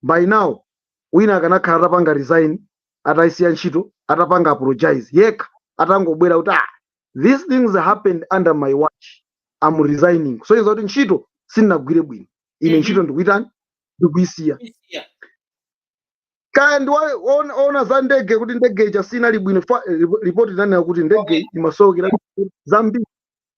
by now wina akanakhala atapanga resign, atayisiya ntchito, atapanga apologize yekha, atangobwera kuti, "Ah, these things happened under my watch, I'm resigning." So iza kuti ntchito sindinagwire bwino ine, ntchito ndikuitani? Ndikuisiya. Kaya ndi ona za ndege kuti ndege ija sinali bwino. Ripoti inanena kuti ndege imasowekera zambiri,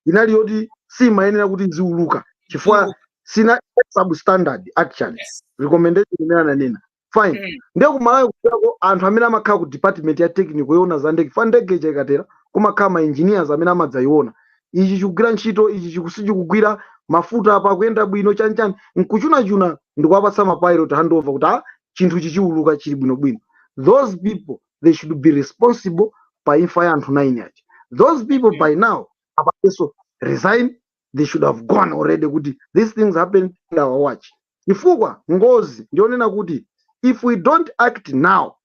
inali yoti simayenera kuti iziuluka chifukwa sina substandard actually. Recommendation imene ananena, fine. Ndiye kumalawi kuyako anthu amene amakhala ku department ya technical yoona za ndege, fa ndege ija ikatera kumakhala ma engineers amene amadzayiona, ichi chikugwira ntchito, ichi chikusichikugwira, mafuta apa akuyenda bwino, chanchani, nkuchunachuna ndikuwapatsa ma pilot handover kuti ah, chinthu chichiuluka chili bwinobwino. Those people, they should be responsible pa imfa ya anthu 9 aja. Those people by now apakenso resign. They should have gone already kuti these things happen in our watch, chifukwa ngozi ndionena kuti if we don't act now,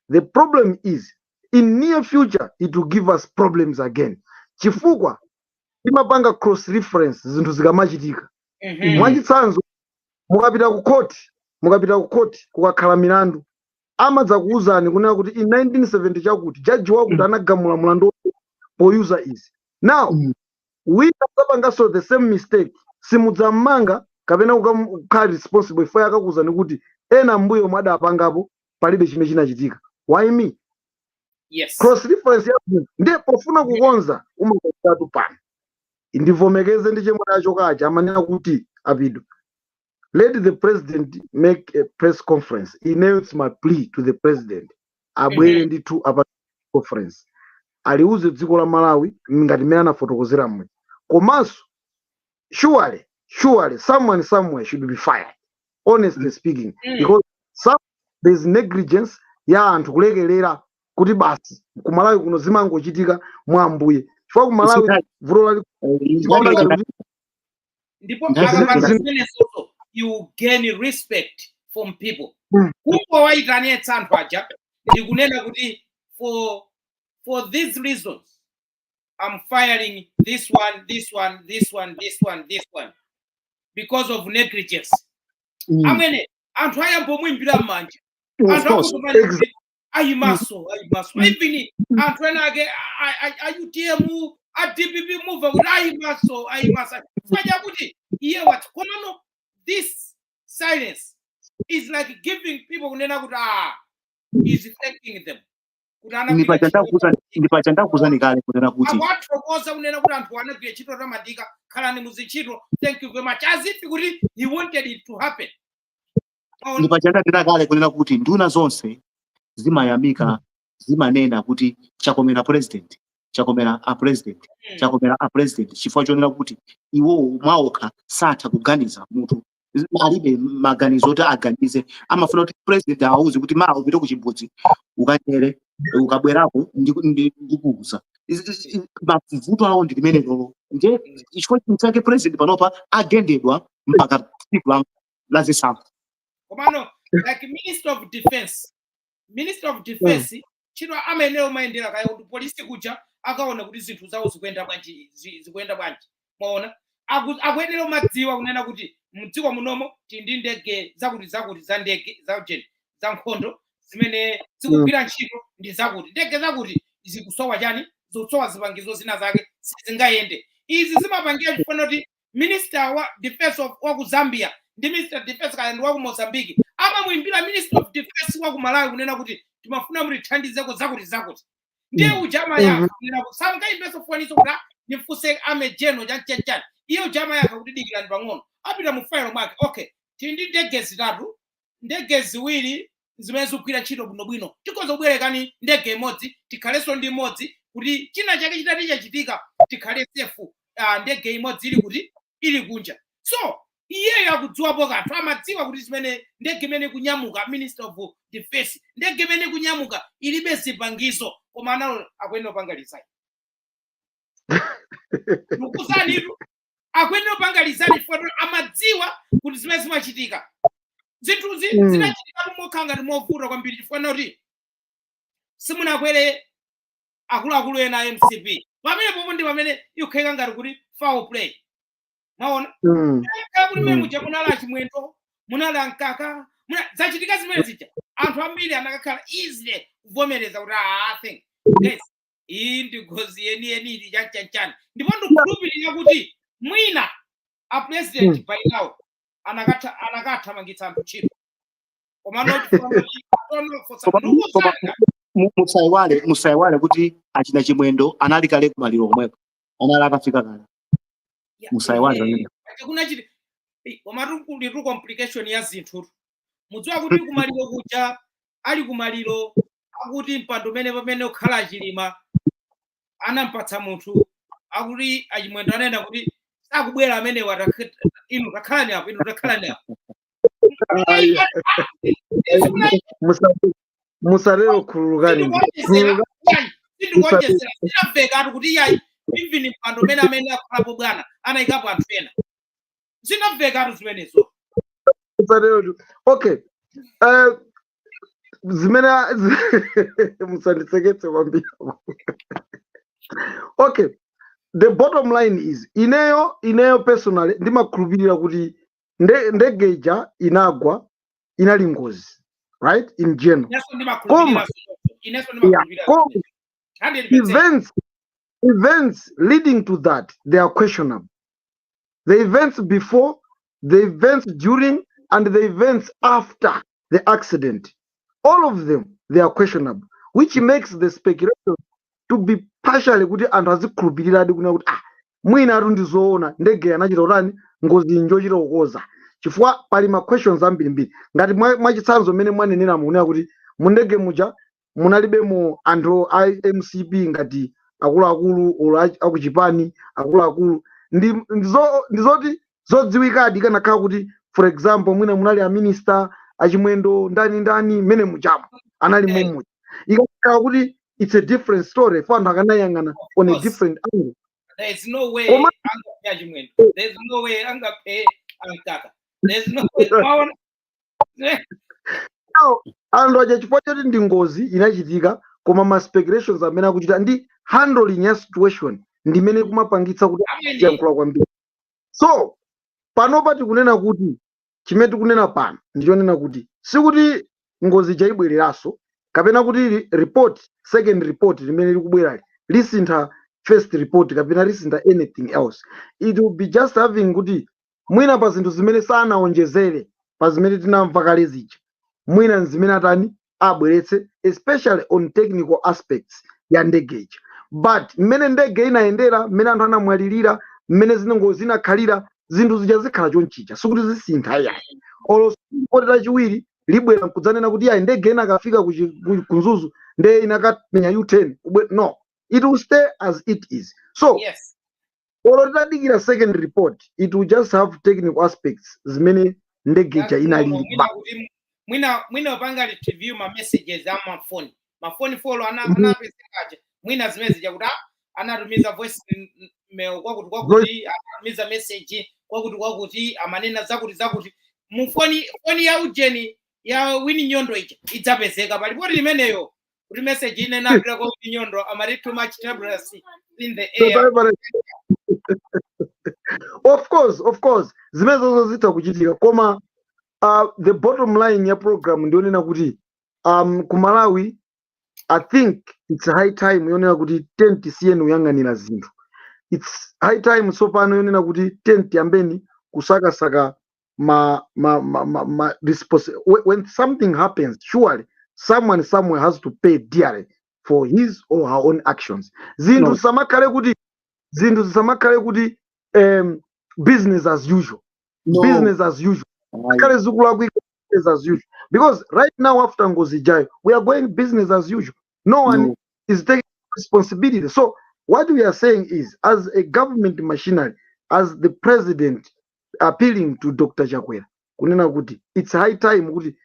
the problem is in near future it will give us problems again, chifukwa timapanga cross reference zinthu zikamachitika. Mwachitsanzo, mukapita ku court, mukapita ku court kukakhala milandu, amadzakuwuzani kunena kuti in 1970 chakuti jaji wakuti anagamula mlandu poyuza izi. Now wina adzapanganso the same mistake, simudzam'manga kapena kukhala responsible ifo akakuwuzani kuti ena mbuyo mwadapangapo, palibe chimene chinachitika. Why me? Cross reference ya ndiye pofuna kukonza umakonzatu pano. Ndivomekeze ndi chemwe achokacha amanena kuti apido, let the president make a press conference. Ineyo, it's my plea to the president, abwere ndithu apa conference, aliuze dziko la Malawi ngati mmene anafotokozera mmwe. Komanso surely, surely someone somewhere should be fired, honestly speaking, because there's negligence ya anthu kulekelera kuti basi ku Malawi kuno zimangochitika mwa ambuye, chifukwa ku Malawi vuto lali timaona ngati kuti Ndipo Nthawi akapanga zimenezozo, you gain respect from people. Kungowayitanitsa anthu aja ndikunena kuti for these reasons I'm firing this one, this one, this one, this one, this one because of negligence. Amwene, anthu ayambomuimbira m'manja. Of Anthu course. akuzomanya kuti ayimaso, ayimaso. Even anthu ena ake a UTM, a DPP, mumva kuti ayimaso, ayimaso, chifukwa chakuti iye wati. Komano this silence is like giving people kunena kuti ah, is thanking them kuti anagwira Ndipacha ntchito. Ndipacha ndakuuzani kale kunena kuti Akuathokoza kunena kuti anthu anagwira ntchito tamandika, khalani muzintchito, thank you very much, as if kuti he wanted it to happen. Maona? Ndipacha ndanena kale kunena kuti nduna zonse zimayamika, zimanena kuti chakomera president, chakomera a president, chakomera a president, chifukwa chonena kuti iwowo mwaokha satha kuganiza, munthu alibe maganizo oti aganize, amafuna kuti president awauze kuti mawa upite ku chimbudzi ukanyere, ukabwerako ndikuuza. Mavuto awo ndi limene lolo. Ndiye chifukwa chake president panopa agendedwa mpaka tsiku la zisankho. Komano like minister of defense, minister of defense ntchito amayenera umayendera kaya kuti polisi kuja, akaona kuti zinthu zawo zikuyenda bwanji, zikuyenda bwanji. Mwaona, akuyenera umadziwa kunena kuti mdziko munomo tili ndi ndege zakuti zakuti, za ndege za ujeni za nkhondo zimene zikugwira ntchito ndi zakuti, ndege zakuti zikusowa chani, zikusowa zipangizo zina zake, sizingayende. Izi zimapangira chifukwa kuti minister wa defense wa ku Zambia ndi minister of defense kaya ndi wa ku Mozambique amamuimbira minister of defense wa ku Malawi kunena kuti timafuna mutithandizeko zakuti zakuti. Ndiye uja amayankha kunena kuti sangaimbenso foniso kuti, "Ah, ndifunse amejeno chanchanchani." Iye uja amayankha kuti dikirani pang'ono, apita mu file mwake, okay, tili ndi ndege zitatu, ndege ziwiri zimene zikugwira ntchito bwinobwino, tikhoza kubwerekani ndege imodzi, tikhalenso ndi imodzi kuti china chake chitati chachitika tikhale safe. Ndege imodzi ili kuti, ili kunja. So iyeyo akudziwapo kanthu, amadziwa kuti zimene ndege imene ikunyamuka, minister of defense, ndege imene ikunyamuka ilibe zipangizo, koma analo akuyenera kupanga resign. Ndikuzanitu, akuyenera kupanga resign chifukwa amadziwa kuti zimene zimachitika zinthuzi zinachitika mokhala ngati movuta kwambiri, chifukwa noti simunakwere akuluakulu ena a MCP pamene popo ndi pamene ikukheka ngati kuti foul play. Maona? Khala kuti mmene muja munali achimwendo, munali amkaka, zachitika zimene zija, anthu ambiri anakakhala easily kuvomereza kuti ah, think yes, iyi ndi ngozi yeniyeni, ili chanchanchani. Ndipo ndikukhulupirira kuti mwina a president by now anakathamangitsa anthu ntchito, koma not Koma musayiwale kuti achina Chimwendo anali kale kumaliro komweko, anali atafika kale. Musayiwale pamene. Kunachiti komatu kuli tu complication ya zinthu. Mudziwa kuti kumaliro kuja, ali kumaliro, akuti mpando umene pamene ukhala Chilima anampatsa munthu, akuti achimwendo anena kuti sakubwera amenewa, inu takhalani apo, inu takhalani apo. Ayi. Musatero, khululukani. Khululuka. Sindikuonjezera, zinamvekatu kuti iyayi, even mpando umene amene akhalapo bwana anayikapo anthu ena. Zinamvekatu zimenezo. Musatero. Okay, zimene musanditseketse kwambiri. Okay, the bottom line is, ineyo personally ndimakhulupirira kuti ndege ija inagwa, inali ngozi, right, in general. Inenso ndimakhulupirira. Koma Inenso ndimakhulupirira koma 100%. Events leading to that, they are questionable. The events before, the events during and the events after the accident, all of them, they are questionable, which makes the speculation to be partially kuti anthu azikhulupiriradi kuna kuti, ah, mwina atu ndizoona, ndege anachita utani, ngozi njochita kukoza, chifukwa pali ma questions ambirimbiri. Ngati mwachitsanzo mmene mwanenera, mukunena kuti mu ndege muja munalibemo anthu a MCP ngati akuluakulu olo akuchipani akuluakulu. Ndizoti zodziwikadi kanakhala kuti, for example, mwina munali a minister Achimwendo, ndani ndani mmene muchamo anali momuja, ikakhala kuti it's a different story for anthu akanayang'ana on a Course. different angle. There is no way Koma angaphe Achimwendo. There is no way angaphe Ankaka. There is no way. Mwaona? Now, anthu aja, chifukwa choti ndi ngozi inachitika, koma ma speculations amene akuchita ndi handling ya situation ndimene kumapangitsa kuti Amene tiyankhula kwambiri. So panopa tikunena kuti, chimene tikunena pano ndichonena kuti sikuti ngozi ija ibwereranso, kapena kuti report, second report limene likubwerali lisintha first report kapena lisintha anything else. It will be just having kuti mwina pa zinthu zimene sanaonjezere pa zimene tinamva kale zija, mwina zimene atani abweretse, especially on technical aspects ya ndege ija. But mmene ndege inayendera, mmene anthu anamwalirira, mmene zinengo zinakhalira, zinthu zija zikhala chonchija, sikuti zisintha yayi. Olo ripoti lachiwiri libwera nkudzanena kuti yayi, ndege inakafika ku Mzuzu nde inakamenya U10, no, it will stay as it is. So olo titadikira second report, it will just have technical aspects zimene ndege ija inalili. Mwina kuti mwina upanga review ma messages a mafoni, mafoni folo ana anapezekaja, mwina zimene zija kuti, ah, anatumiza voice mail kwakuti kwakuti, anatumiza message kwakuti kwakuti, amanena zakuti zakuti mu foni ya ujeni ya Wini Nyondo ija idzapezeka pa ripoti limeneyo, kuti message ine inapita kwa Wini Nyondo, amati too much turbulence in the air. Of course, zimene zozo zitha kuchitika, koma the bottom line ya program ndionena kuti ku Malawi, I think it's high time yonena kuti ten tisiyeni kuyang'anira zinthu. It's high time tsopano yonena kuti ten tiyambeni kusakasaka ma when something happens, surely someone somewhere has to pay dearly for his or her own actions. Zinthu No. zisamakhale kuti, zinthu zisamakhale kuti business as usual. No. Business as usual Ayi. kale zikulakwika, business as usual, because right now, after ngozi ijayo, we are going business as usual. No one No. is taking responsibility. So what we are saying is, as a government machinery, as the president appealing to Dr. Chakwera kunena kuti it's high time kuti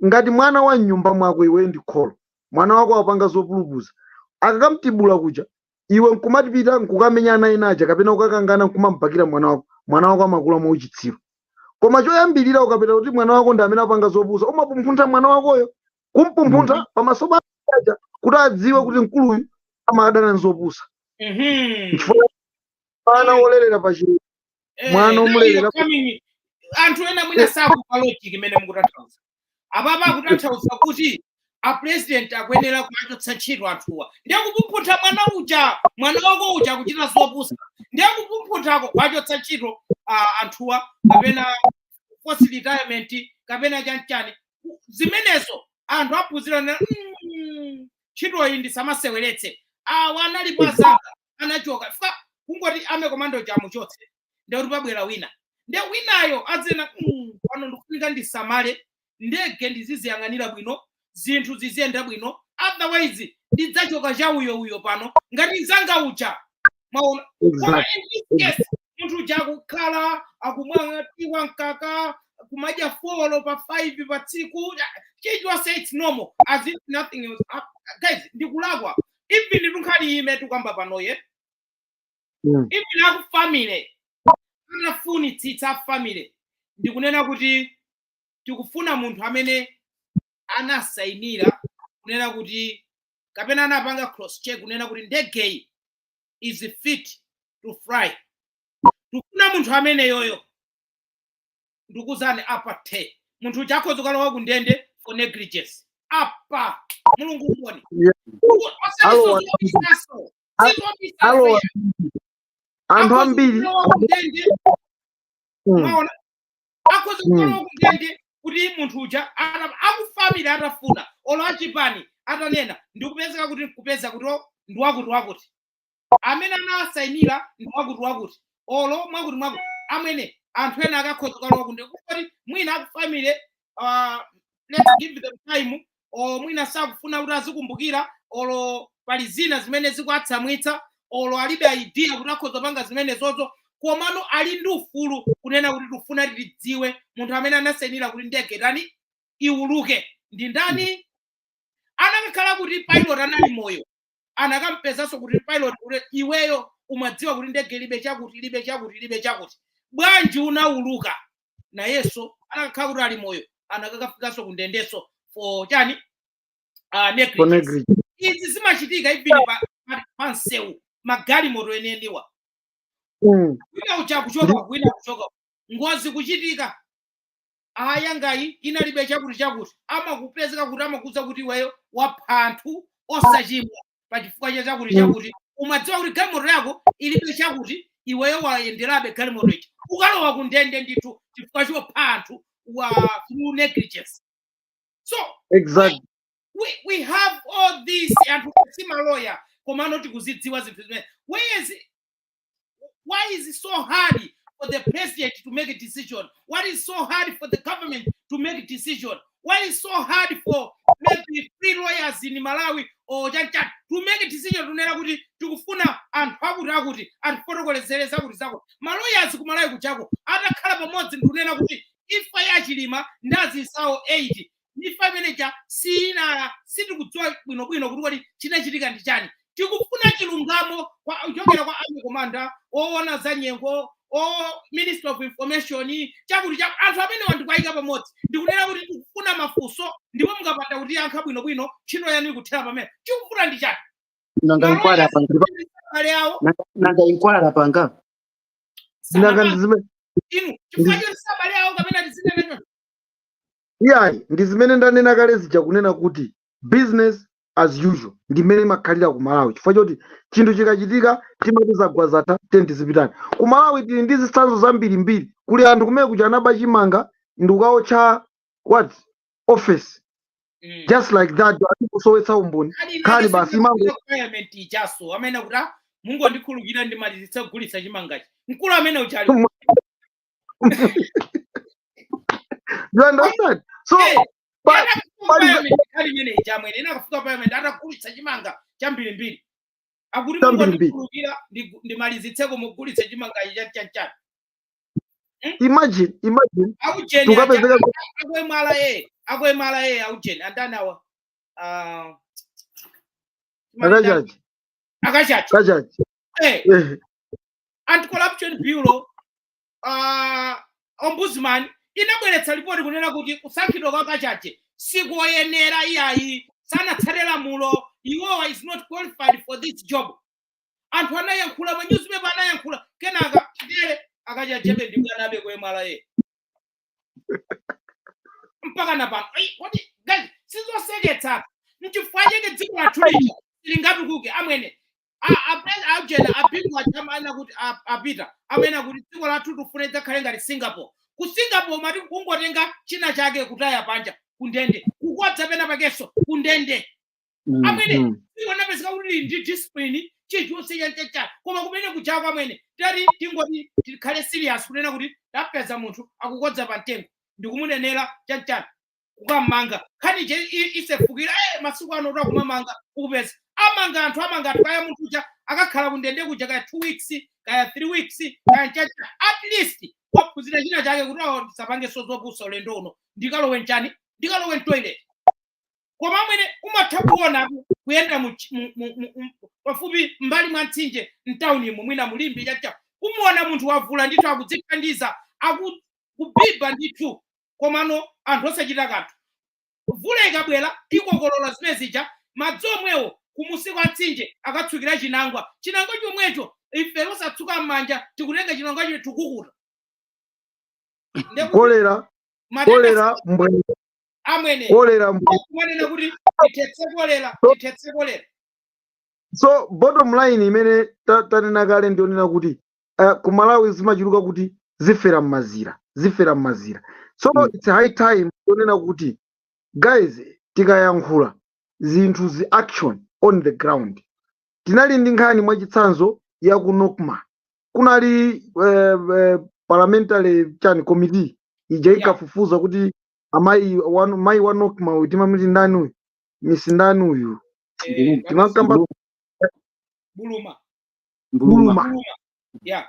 ngati mwana wa mnyumba mwako, iwe ndi kholo, mwana wako apanga zopulupudza, akakamtibula kuja, iwe nkumatipita nkukamenya ena aja kapena kukakangana nkumampakira mwana wako, mwana wako amakula mwauchitsiru. Koma choyambirira, ukapita kuti mwana wako ndi amene apanga zopusa, umapumphunta mwana wakoyo, kumpumphunta pamaso pa aja kuti adziwe kuti mkuluyu amadana nzopusa. Chifukwa mwana wolerera pa chiro, mwana Now omulerera you're coming. Anthu ena mwina sakupa logic imene mukutanthauza apapa. Akutanthauza kuti a president akuyenera kuachotsa ntchito anthuwa, ndiye kupumphunta mwana uja, mwana wako uja akuchita zopusa, ndiye kupumphuntako kuachotsa ntchito anthuwa, kapena force retirement, kapena chanchani. Zimenezo anthu aphunzira na ntchitoyi ndisamaseweretse. Awa analipo azanga anachoka fika kungoti ame commando chamuchotse, ndekuti pabwera wina, nde winayo adzena, pano ndikufunika ndisamale ndege, ndiziziyang'anira bwino, zinthu ziziyenda bwino, otherwise ndidzachoka cha uyo uyo pano ngati mzanga uja. Mwaona? Koma Exactly. in this case, munthu uja akukhala akumwa tiwa mkaka, kumadya folo pa 5 pa tsiku, chilichonse it's normal, as if nothing was. Guys, ndikulakwa. Even tunkhani ime tukamba panoye, even akufamily anafunitsitsa family ndikunena kuti tikufuna munthu amene anasayinira kunena kuti, kapena anapanga cross check kunena kuti ndegeyi is fit to fly, tikufuna munthu amene yoyo. Ndikuzani apa, the munthu uja akhoza kukalowa ku ndende for negligence apa, Mulungu mboni. Alowa. Alowa anthu ambiri. Kundende. Mwaona, akhoza kukalowa kundende kuti munthu uja akufamily atafuna, olo achipani atanena, ndikupezeka kuti kupeza kuti o, ndi wakuti wakuti amene anasayinira, ndi wakuti wakuti, olo mwakuti mwakuti, amwene anthu ena akakhoza kukalowa kunde kuti mwina akufamily, let's give them time, o mwina sakufuna kuti azikumbukira, olo pali zina zimene zikuatsamwitsa, olo alibe idea kuti akhoza panga zimene zozo. Komano ali ndi ufulu kunena kuti tifuna tidziwe munthu amene anasayinira kuti ndege tani iwuluke ndi ndani. Anakakhala kuti pilot anali moyo, anakampezanso kuti pilot, kuti iweyo umadziwa kuti ndege ilibe chakuti, ilibe chakuti, ilibe chakuti, bwanji unawuluka? Nayenso anakakhala kuti ali moyo, anakakafikanso kundendeso for chani? For Negligence. Negligence. Izi zimachitika even pa msewu, magalimoto eneniwa, wina uja kuchoka, wina kuchoka, ngozi kuchitika, ayangayi inalibe chakuti chakuti, amakupezeka kuti amakuza kuti iweyo wapha anthu osachimwa pachifukwa cha chakuti chakuti, umadziwa kuti galimoto yako ilibe chakuti, iweyo wayenderabe galimoto iji, ukalowa kundende ndithu chifukwa chopha anthu wa through negligence. So we have all these anthu si maloya, komano tikuzidziwa zinthu zimene. Why is it so hard for the president to make a decision? What is so hard for the government to make a decision? Why is so hard for maybe free lawyers in Malawi or chanchan to make a decision tunena kuti tikufuna anthu akuti akuti atifotokozere zakuti zakuti? Malawyers ku Malawi kuchako atakhala pamodzi ndikunena kuti imfa ya Chilima ndi azinzawo 8, imfa imeneja sina, sitikudziwa bwinobwino kuti kodi chinachitika ndi chani, tikufuna chilungamo kuchokera kwa army commander, oona za nyengo, o Minister of Information, chakuti cha anthu amene wandikuayika pamodzi ndikunena kuti tikufuna mafunso, ndipo mukapanda kutiyankha bwinobwino ntchito yanu ikuthera pamene. Chikufuna ndi chani? Nanga inquiry apanga? Abale awo. Nanga inquiry apanga? Nanga ndizimene Inu, chifukwa choti sabale awo kapena tizinena? Iyayi, ndi zimene ndanena kale zija, kunena kuti business as usual ndimene imakhalira ku Malawi, chifukwa choti chinthu chikachitika timati zagwa zatha, tizipitani. Ku Malawi tili ndi zitsanzo zambirimbiri. Kuli anthu kumene kuja anaba chimanga ndi kukaotcha what office, just like that, kusowetsa umboni. Khali basi imango Requirement ijaso amene kuti, "Ah, mungondikhululukira ndimalizitse kugulitsa chimangachi." Mkulu amene uchali. You understand? So Khali imene ija, amwene, inakafika parliament atagulitsa chimanga chambirimbiri, akuti Chambirimbiri. mungondikhululukira ndimalizitseko mugulitse chimangachi chanchanchani. Imagine, imagine. Aujeni. Tukapezeka Akwe MRA, akwe MRA, aujeni andani awa? Akachachi. Akachachi. Kachachi. Eh. Eh. Anti-Corruption Bureau, ombudsman inabweretsa ripoti kunena kuti kusankhidwa kwa Kachache sikoyenera iyayi, sanatsate lamulo, iwowa is not qualified for this job. Anthu anayankhula, ma newspaper anayankhula, kenaka tere Akachachebe ndi bwanabe ku MRA mpaka na pano. Ai, kodi guys, sizoseketsa? Nchifukwa chake dziko lathu lija silingatukuke, amwene. Aujena apingu achamanena kuti apita amene kuti dziko lathu tifune lidzakhale ngati Singapore. Ku Singapore mati kungotenga china chake kutaya panja, kundende, kukodza pena pakenso kundende. Amwene, dziko linapezeka kuti lili ndi discipline, chilichonse chanchacha. Koma kumene kuchako, amwene, tati tingoti tikhale serious kunena kuti tapeza munthu akukodza pa mtengo ndikumunenera chanchani, kukamanga, nkhani ije isefukira. Masiku ano takumamanga, ukupeza amanga anthu, amanga anthu, kaya munthu uja akakhala kundende kuja kaya 2 weeks, kaya 3 weeks, kaya nchacha, at least waphunzira china chake kuti awo ndisapangenso zopusa ulendo uno, ndikalowe nchani, ndikalowe mtoilet. Koma amwene, umatha kuona kuyenda pafupi mbali mwa mtsinje mtaunimo, mwina mulimbi chacha, umuona munthu wavula ndithu, akudzithandiza, akubiba ndithu, komano anthu osachita kanthu. Mvula ikabwera ikokolola zimene zija, madzi omwewo kumusi kwa mtsinje akatsukira chinangwa. Chinangwa chomwecho ife osatsuka m'manja, tikutenga chinangwacho tikukuta. Ndekuti Kolera. Matenda. Kolera mbwe. Amwene, Kolera mbwe. kumanena kuti tithetse kolera, tithetse kolera. So bottom line imene tanena kale, ndionena kuti ku Malawi zimachuluka kuti zifera mmazira, zifera mmazira. So it's high time tionena kuti, guys, tikayankhula zinthu zi action on the ground. Tinali ndi nkhani, mwachitsanzo, ya ku NOCMA. Kunali parliamentary chani committee ija ikafufuza kuti amayi wa, mayi wa NOCMA uyu, timamiti ndani uyu, misi ndani uyu? Timakamba. Buluma. Buluma. Buluma, yeah.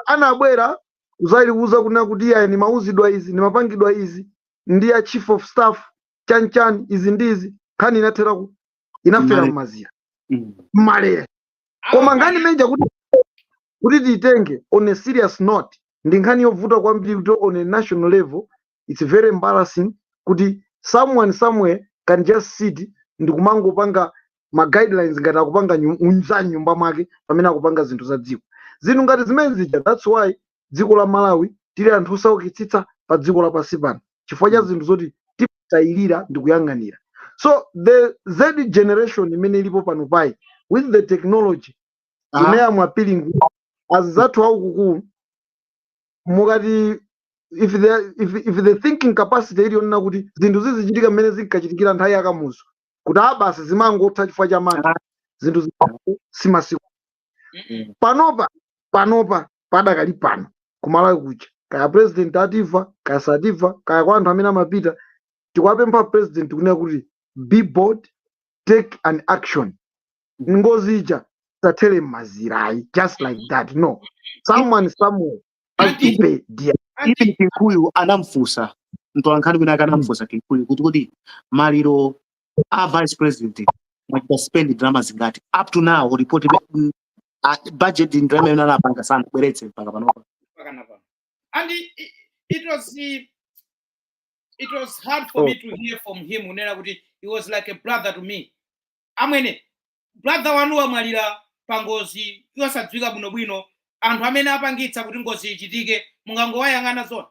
Anabwera kuzaliuza kunena kuti iyayi, nimauzidwa izi, nimapangidwa izi ndi ya chief of staff, chanichani, izi ndizi. Nkhani inathera inafera Mmale. mmazira, mmalere. Koma nkhani imeneja kuti tiitenge on a serious note ndi nkhani yovuta kwambiri, kuti on a national level it's very embarrassing kuti someone somewhere can just sit ndi kumangopanga ma guidelines ngati akupanga za nyumba mwake, pamene akupanga zinthu za dziko, zinthu ngati zimene zija. That's why dziko la Malawi tili anthu osaukitsitsa pa dziko lapansi pano, chifukwa cha zinthu zoti titayilira ndi kuyang'anira. So the Z generation imene ilipo pano pai with the technology, ine am appealing azathu aukukulu, mukati if the thinking capacity iliyonena kuti zinthu zizichitika mmene zinkachitikira nthawi yakamuzu, kuti abasi zimangotha chifukwa cha mantha, zinthu simasiku. Panopa padakali pano kumalawi kuja, kaya president ativa, kaya sativa, kaya kwa anthu amene amapita, tikuwapempha president kunena kuti be bold, take an action. Ngozi ija sathere m'mazirayi just like that. No, someone somewhere has to pay dear. Even Kinkuyu anamfunsa, mtolankhani wina akanamfunsa Kinkuyu kuti maliro a vice president mwachita spend ndalama zingati? Up to now report budget, ndalama imene anapanga sanabweretse mpaka panopa. Mpaka pano. And it was hard for me to hear from him unena kuti he was like a brother to me. Amwene, brother wanu wamwalira pa ngozi yosadziwika bwinobwino. Anthu amene apangitsa kuti ngozi ichitike mungangowayang'ana zona?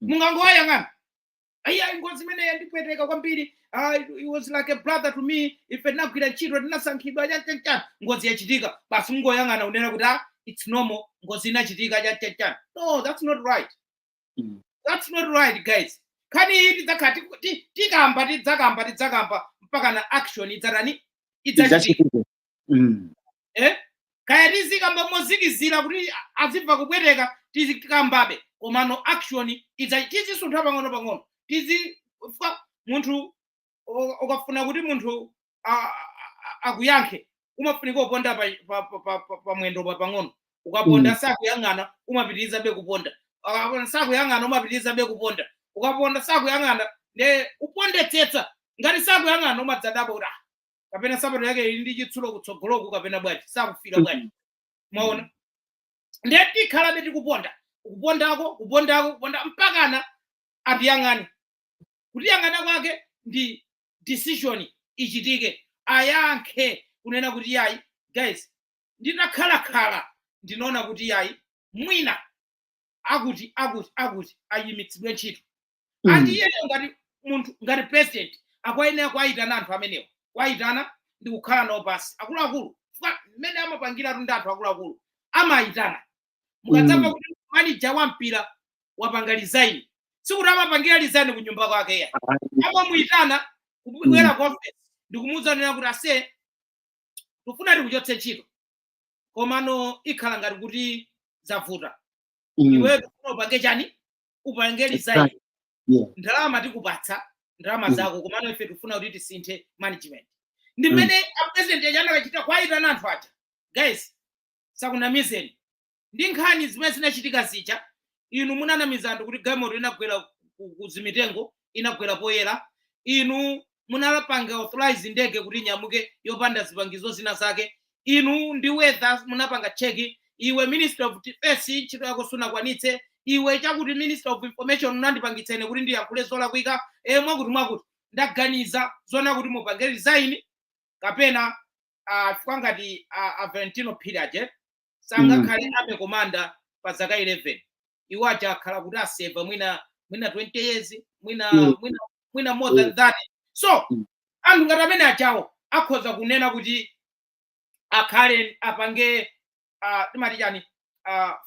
Mungangowayang'ana? Iya, ngozi imene yandipweteka kwambiri. Ah, he was like a brother to me. Ife tinagwira ntchito, tinasankhidwa, chanchanchani. Ngozi yachitika, basi mungoyang'ana unena kuti, "Ah, it's normal, ngozi inachitika," chanchanchani. No, that's not right. That's not right, guys. Nkhani iyi tidzakhala tikamba, tidzakamba, tidzakamba mpaka na action idzatani? Idzachitika. Idzachitika. Eh, kaya tizikamba mozikizira kuti azibva kubwereka, tizikambabe, komano action idza. Tizisuntha pang'ono pang'ono, tizi munthu ukafuna kuti munthu akuyankhe, umafunika uponda pa mwendo pa pang'ono. Ukaponda, sakuyang'ana, umapitirizabe kuponda. Ukaponda, sakuyang'ana, umapitirizabe kuponda. Ukaponda, sakuyang'ana, nde upondetsetsa. Ngati sakuyang'ana, umadzadabwa kuti, "Ah, kapena sapato yake ili ndi chitsulo kutsogoloku, kapena bwanji, sakufika bwanji?" Mwaona? Nde tikhalabe tikuponda, kupondako, kupondako, kuponda mpakana atiyang'ane. Kutiyang'ana kwake ndi decision ichitike, ayankhe kunena kuti, "Yayi guys, nditakhalakhala ndinaona kuti yayi, mwina akuti akuti akuti ayimitsidwe ntchito." And iyeyo ngati munthu, ngati president, akuyenera kuwayitana anthu amenewa, kuwayitana ndi kukhala nawo pasi akuluakulu. Chifukwa mmene amapangira ndi anthu akuluakulu, amayitana. Mukadzamva kuti manager wa mpira wapanga resign, sikuti amapangira resign ku nyumba kwake ya, amamuyitana kubwera ku office ndikumuwuza nena kuti, "Ase, tufuna tikuchotse ntchito, komano ikhala ngati kuti zavuta. Iweyo tifuna upange chani? Upange resign. Ndalama tikupatsa, ndalama zako, komano ife tifuna kuti tisinthe management." Ndi mmene a president aja anakachita, kwayitana anthu aja. Guys, sakunamizeni ndi nkhani zimene zinachitika zija. Inu munanamiza anthu kuti galimoto inagwera. ku zimitengo, inagwera poyera. Inu munapanga authorize ndege kuti inyamuke yopanda zipangizo zina zake. Inu ndi weather munapanga check. Iwe Minister of Defense, ntchito yako sunakwanitse. Iwe chakuti Minister of Information, unandipangitsa ine kuti ndiyankhule zolakwika. E, mwakuti mwakuti ndaganiza zona kuti mupange resign kapena chifukwa ngati a Valentino Phiri aje sangakhale army commander pa zaka 11. Iwo aja akhala kuti aseva mwina 20 years, mwina mwina more than that. So anthu ngati amene ajawo akhoza kunena kuti akhale apange timati chani,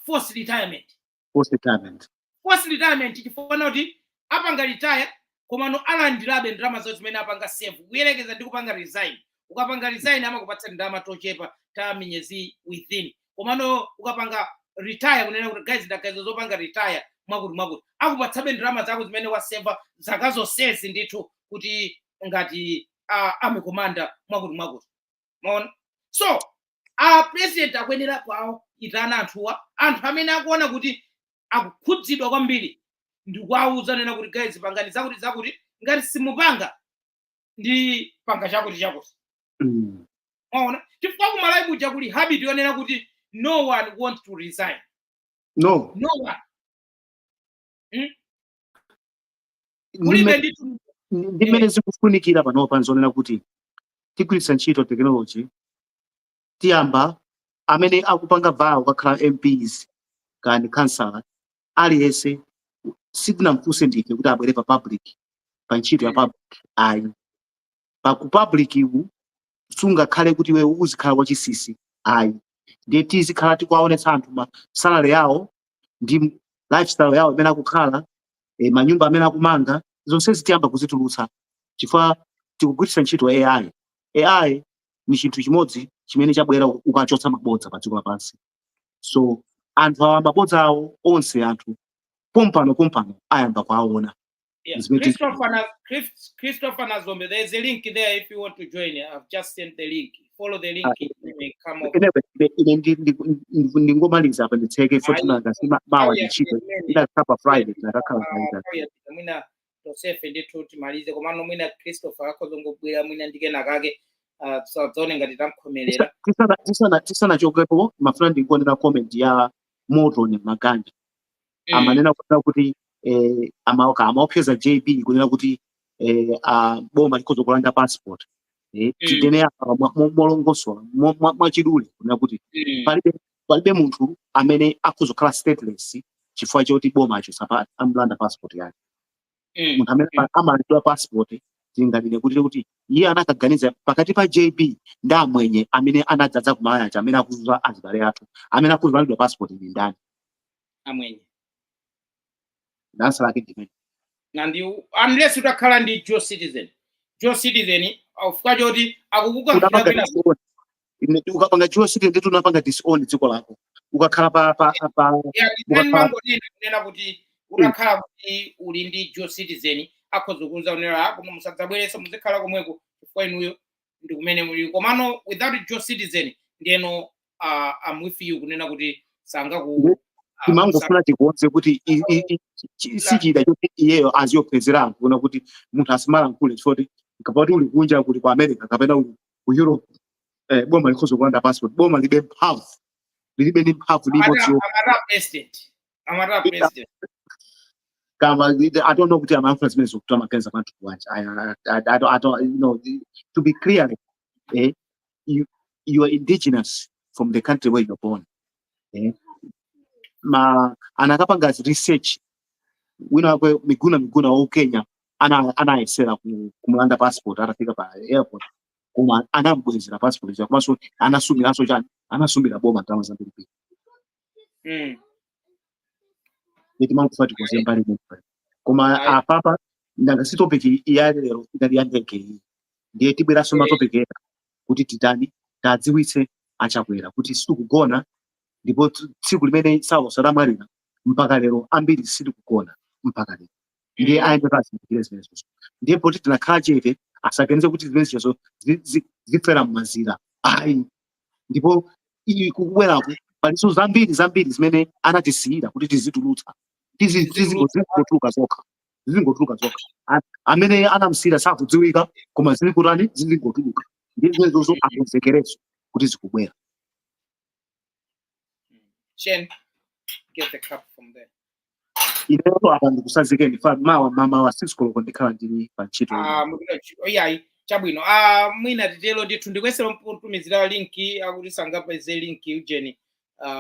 forced retirement. Post retirement. Forced retirement, chifukwa kuti apanga retire komano alandirabe ndalama zawo zimene apanga save, kuyerekeza ndi kupanga resign. Ukapanga resign amakupatsa ndalama tochepa ta miyezi within, komano ukapanga retire, kunena kuti guys, ndaganiza zopanga retire, mwakuti mwakuti, akupatsabe ndalama zako zimene waseva zaka zonsezi ndithu, kuti ngati army commander, mwakuti mwakuti, maona? So a president akuyenera kwawo itana anthuwa, anthu amene akuona kuti akukhudzidwa kwambiri, ndikuwauza nena kuti guys, pangani zakuti zakuti, ngati simupanga ndi panga chakuti chakuti. Maona? Chifukwa kumalawi kuja kuli habit yonena kuti no one wants to resign. No. No one. Kulibe ndithu. Ndi mmene zikufunikira panopa, nzonena kuti tigwiritsa ntchito technology. Tiyamba amene akupanga vow kukakhala MPs kandi councillor, aliyense sitinamfunse ndife kuti abwere pa public, pa ntchito ya public ayi. Pa ku public iku sungakhale kuti iwe uzikhala wachisisi ayi. Ndiye tizikhala tikuwaonetsa anthu ma salary yawo ndi lifestyle yawo imene akukhala, manyumba amene akumanga, zonse zitiyamba kuzitulutsa chifukwa tikugwiritsa ntchito AI. AI ni chinthu chimodzi chimene chabwera ukachotsa mabodza pa dziko lapansi. So anthu awa mabodza awo onse, anthu pompano pompano ayamba kuaona. Zimene Christopher Nazombe, there is a link there if you want to join. I've just sent the link. Follow the link, it may come up. Anyway, ine ndingomaliza apa, nditseke fortunanga mawa ntchito idakhala pa Friday, tinakakhala kaita. Mwina tonsefe ndithu timalize, komano mwina Christopher akhozongobwera mwina ndikena kake, tisadzaone ngati tamkhomerera. Tisanachokepo, mafuna ndingonena comment ya Morton Maganja. Amanena kunena kuti amaopseza JB kunena kuti boma likhoza kulanda passport. Tinene apa molongosola, mwachidule kunena kuti palibe munthu amene akhoza kukhala stateless chifukwa choti boma acho amulanda passport yake. Munthu amene amalandidwa passport, tinganene kuti iye anakaganiza pakati pa JB ndi amwenye amene anadzadza kumalawi, amene akuzunza azibale athu, amene akulandidwa passport ndi ndani? Amwenye. Answer lake ndimene. Nandi unless utakhala ndi dual citizen, dual citizen chifukwa choti akukukankhira Unapanga kwina. disown. Ukapanga dual citizen ndithu unapanga disown dziko lako, ukakhala pa Yeah, ukakhala mangonena kunena kuti utakhala kuti uli ndi dual citizen, akhoza kuuza kunena, "Ah, koma musadzabwerenso, muzikhala komweko chifukwa inuyo ndi kumene muli." Komano without dual citizen, ndiyeno I'm with you kunena kuti sangaku Timangofuna tikuonze kuti si chida choti iyeyo aziyopezera anthu kuona kuti munthu asimalankhule, chifukwa kapati uli kunja, kuli ku America kapena uli ku Europe, boma likhoza kulanda passport. Boma libe mphamvu, lilibe ndi mphamvu ndi imodzi yokha. Amata president, amata president. Kama I don't know kuti amayankhula zimene zokuti amaganiza panthu bwanji. I don't, to be clear, you are indigenous from the country where you're born. Ma anakapanga research wina wakwe Miguna Miguna wa Kenya anayesera kumulanda passport atafika pa airport, koma anambwezera passport ija, komanso anasumiranso chani, anasumira boma ndalama zambiri. Timangofuna tikuze mbali imene, koma Ayi. apapa ndanga si topic ya lero idali ya ndege iyi, ndiye tibweranso ma topic ena kuti titani, tadziwitse aChakwera kuti sitikugona, ndipo tsiku limene Saulos adamwalira mpaka lero ambiri sitikugona mpaka lero. Ndiye ayende azindikire zimenezo. Ndiye poti tinakhala chete, asaganize kuti zimenezo zifera m'mazira ayi. Ndipo iyi kukubweraku palinso zambiri zambiri zimene anatisiyira kuti tizitulutsa, zingotuluka zokha. Zizingotuluka zokha. Amene anamsira sakudziwika, koma zili kutani, zizingotuluka. Ndi zimenezozo, akonzekereso kuti zikubwera. Shen, get the cup from there. Ineyo apa ndikusazikeni fa mawa mamawa 6 koloko ndikhala ndili pa ntchito. Ah, iyayi, chabwino. Ah, mwina titelo ndithu, ndikwesera mtumizira link, akuti sangapeze link ujeni,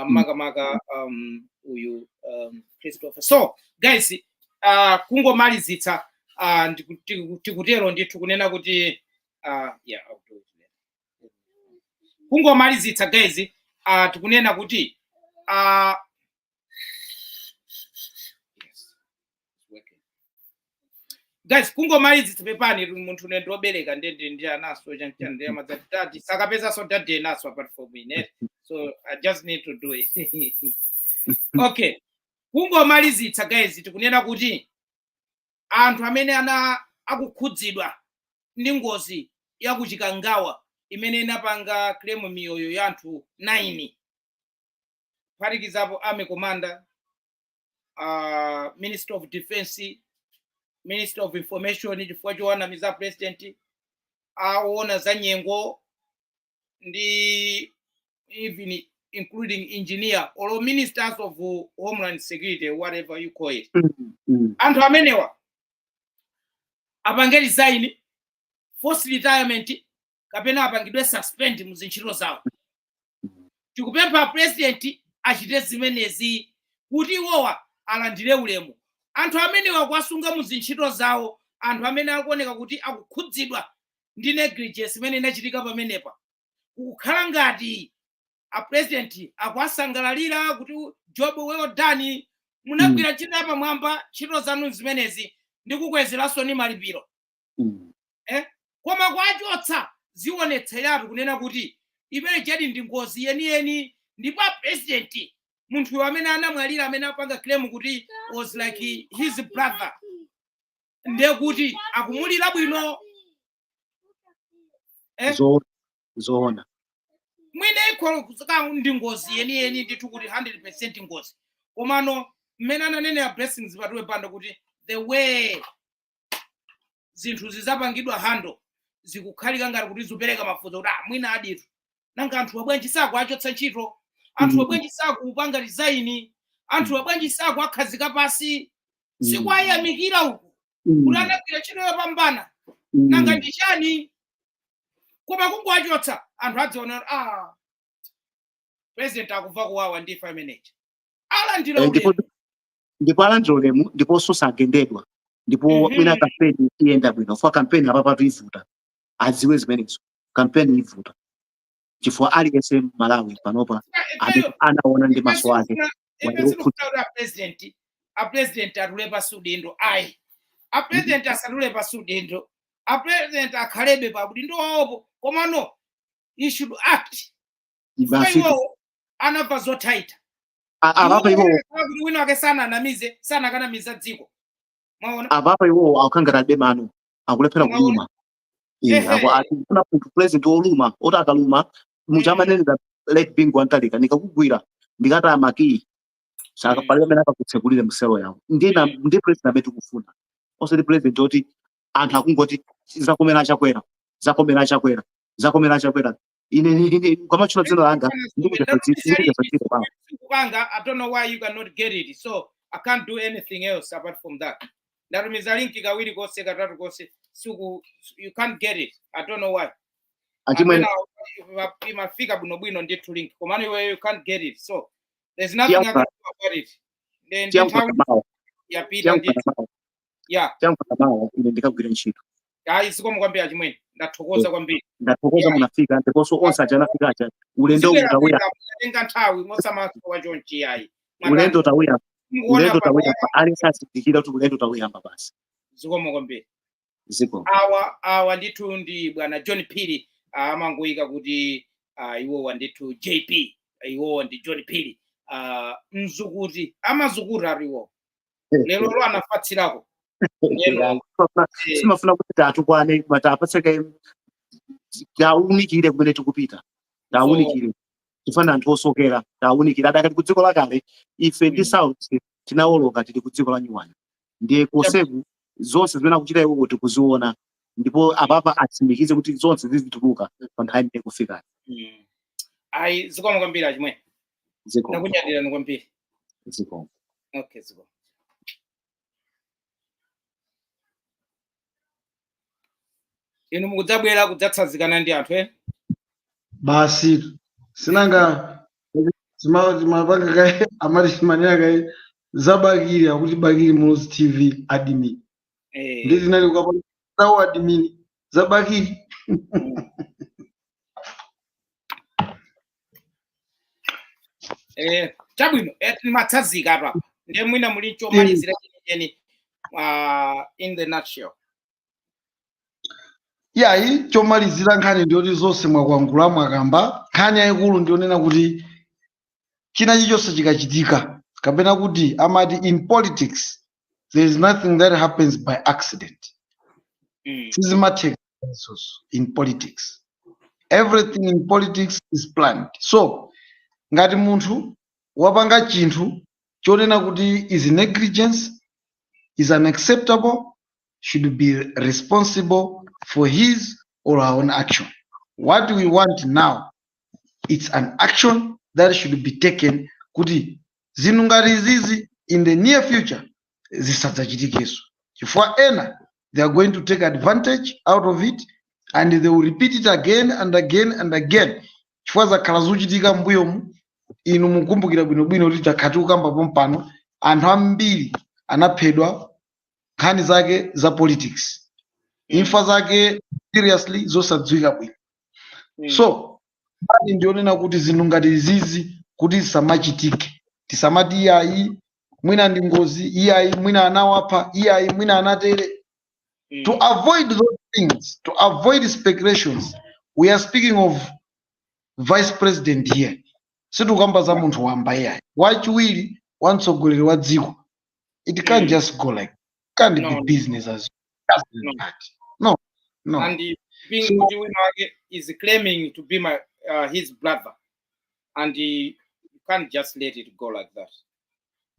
makamaka uyu Christopher. So guys, kungomalizitsa, tikutero ndithu kunena kuti, yeah, I'll do it later. Kungomalizitsa guys, tikunena kuti, yes, it's working. Guys, kungomalizitsa, pepani, munthu ne ndiobereka, ndende ndi anaso chanchani, ndi amadzati daddy sakapezanso daddy enaso apart from me, so I just need to do it. Okay, kungomalizitsa guys, tikunena kuti anthu amene ana akukhudzidwa ndi ngozi ya kuChikangawa imene inapanga claim miyoyo ya anthu 9, kuphatikizapo army commander, minister of defense, minister of information chifukwa chowanamiza president, aona za nyengo, ndi even including engineer or ministers of homeland security, whatever you call it, anthu amenewa apange resign, forced retirement, kapena apangidwe suspend mu zintchito zawo. Tikupempha president achite zimenezi kuti iwowa alandire ulemu. Anthu amenewa kuwasunga mu zintchito zawo, anthu amene akuoneka kuti akukhudzidwa ndi negligence imene inachitika pamenepa, kukhala ngati a president akuwasangalalira kuti job well done, munagwira ntchito yapamwamba, ntchito zanu zimenezi, ndikukwezeranso ni malipiro. Koma kwachotsa zionetseratu kunena kuti imene chedi ndi ngozi yeniyeni, ndipo a president, munthu amene anamwalira, amene apanga claim kuti was like his brother, ndiye kuti akumulira bwino, eh? Zoona. Mwine ikho ndi ngozi yeniyeni ndithu, kuti 100% ngozi, komano mmene ananenera Blessings Patuwe Banda kuti the way zinthu zizapangidwa handle zikukhalika ngati kuti zikupereka mafunso kuti, ah, mwina aditu, nanga anthu abwanji sakuachotsa ntchito? Anthu abwanji sakupanga resign? Anthu abwanji sakuakhazika pasi, sikuayamikira uku kuti anagwira ntchito yopambana? Nanga ndi chani? Koma kungowachotsa, anthu adziona kuti, ah, president akuva kuwawa ndi imfa imeneyi, alandira Ndipo ulemu. Ndipo alandira ulemu, ndiponso sagendedwa, ndipo mwina kampeni iyenda bwino, chifukwa kampeni apapatu ivuta, adziwe zimenezo. Kampeni ivuta chifukwa aliyense Malawi panopa amene anaona ndi maso ake Ife wali sitikufuna kuti a president atule pasi udindo, ayi. A president asatule pasi udindo, a president akhalebe pa udindo wawopo, koma no, he should act chifukwa Basi. iwowo anamva zothaita. Apapa iwowo Kuti wina wake sananamize, sanakanamiza dziko, mwaona? Apapa iwowo akukangata alibe mano, akulephera Mwaona? kuluma. Ati kuna munthu president woluma, oti akaluma muchamanenera late Bingu Mutharika, "Nikakugwira ndikataya makiyi," saka palibe amene akakutsekulire mselo yawo. Ndiye ndiye president amene tikufuna, osati president oti anthu akungoti zakomera Chakwera, zakomera Chakwera, zakomera Chakwera. Ine ukamatchula dzina langa ndikuchafadziko pawo. Kupanga, I don't know why you cannot get it, so I can't do anything else apart from that. Ndatumiza link kawiri konse, katatu konse, suku, you can't get it. I don't know why. Achimwene. Apena imafika bwinobwino ndithu link, komano iwe you can't get it, so there's nothing I can do about it. Then Tiyankhula nthawi mawa. yapita. Tiyankhula Ndithu mawa. Ya. Tiyankhula mawa, ine ndikagwira ntchito. Ayi, zikomo kwambiri achimwene, ndathokoza kwambiri. Ndathokoza. Munafika, ndiponso onse aja anafika aja, ulendo Muzibwera utawuyamba. Tenga nthawi, mosamasowa chonchi, ayi. Ulendo utawuyamba. Mukuona Ulendo utawuyamba, aliyense azindikira kuti ulendo utawuyamba basi. Zikomo kwambiri. Ziko. Awa ndithu ndi bwana John Phiri, amangoyika kuti iwowa ndithu JP, iwowa ndi John Phiri, mzukuti amazukuta ati iwowa lero lo anafatsirako lero. Simafuna kuti tatukwane, koma tapatseke, taunikire kumene tikupita, taunikire tifana anthu osokera, taunikire adakati ku dziko lakale. Ife ndi South tinawoloka, tili ku dziko la nyuwani, ndiye koseku. Zonse zimene akuchita iwo kuti kuziona, ndipo apapa atsimikize kuti zonse zizituluka pa nthawi imene ikufika. Ayi, zikomo kwambiri, achimwene. Zikomo. Ndakunyadirani kwambiri. Zikomo. Okay, zikomo. Inu mukudzabwera kudzatsanzikana ndi anthu, eh? Basi, sinanga zimapanga kaye, amati chimanena kaye zabakili, akuti Bakili Muluzi TV admin. Ndi zinali kukapanga zawo admin zabakili. Chabwino, timatsanzika apa, ndiye mwina muli chomalizira chenicheni, in the nutshell. Yayi, chomalizira, nkhani ndiyoti zonse mwakwangula, mwakamba. Nkhani yayikulu ndiyonena kuti china chilichonse chikachitika, kapena kuti amati in politics there is nothing that happens by accident. Sizimatheka izozo in politics. Everything in politics is planned. So ngati munthu wapanga chinthu chonena kuti is negligence, is unacceptable, should be responsible for his or her own action. What we want now, it's an action that should be taken kuti zinthu ngati izizi in the near future zisadzachitikenso, chifukwa ena they are going to take advantage out of it and they will repeat it again and again and again, chifukwa zakhala zochitika m'mbuyomu. Inu mukumbukira bwinobwino kuti takhala tikukamba pompano, anthu ambiri anaphedwa, nkhani zake za politics, imfa zake seriously zosadziwika bwino. So nkhani ndionena kuti zinthu ngati izizi kuti zisamachitike, tisamati iyayi, mwina ndi ngozi, iyayi, mwina anawapha, iyayi, mwina anatere. To avoid those things, to avoid speculations, we are speaking of vice president here, sitikukamba za munthu wamba iyayi, wachiwiri wa mtsogoleri wa dziko. It can't just go like, can't No, be no. business as just No. like that. No, no. And being So kuti wina wake is claiming to be my his brother and you can't just let it go like that.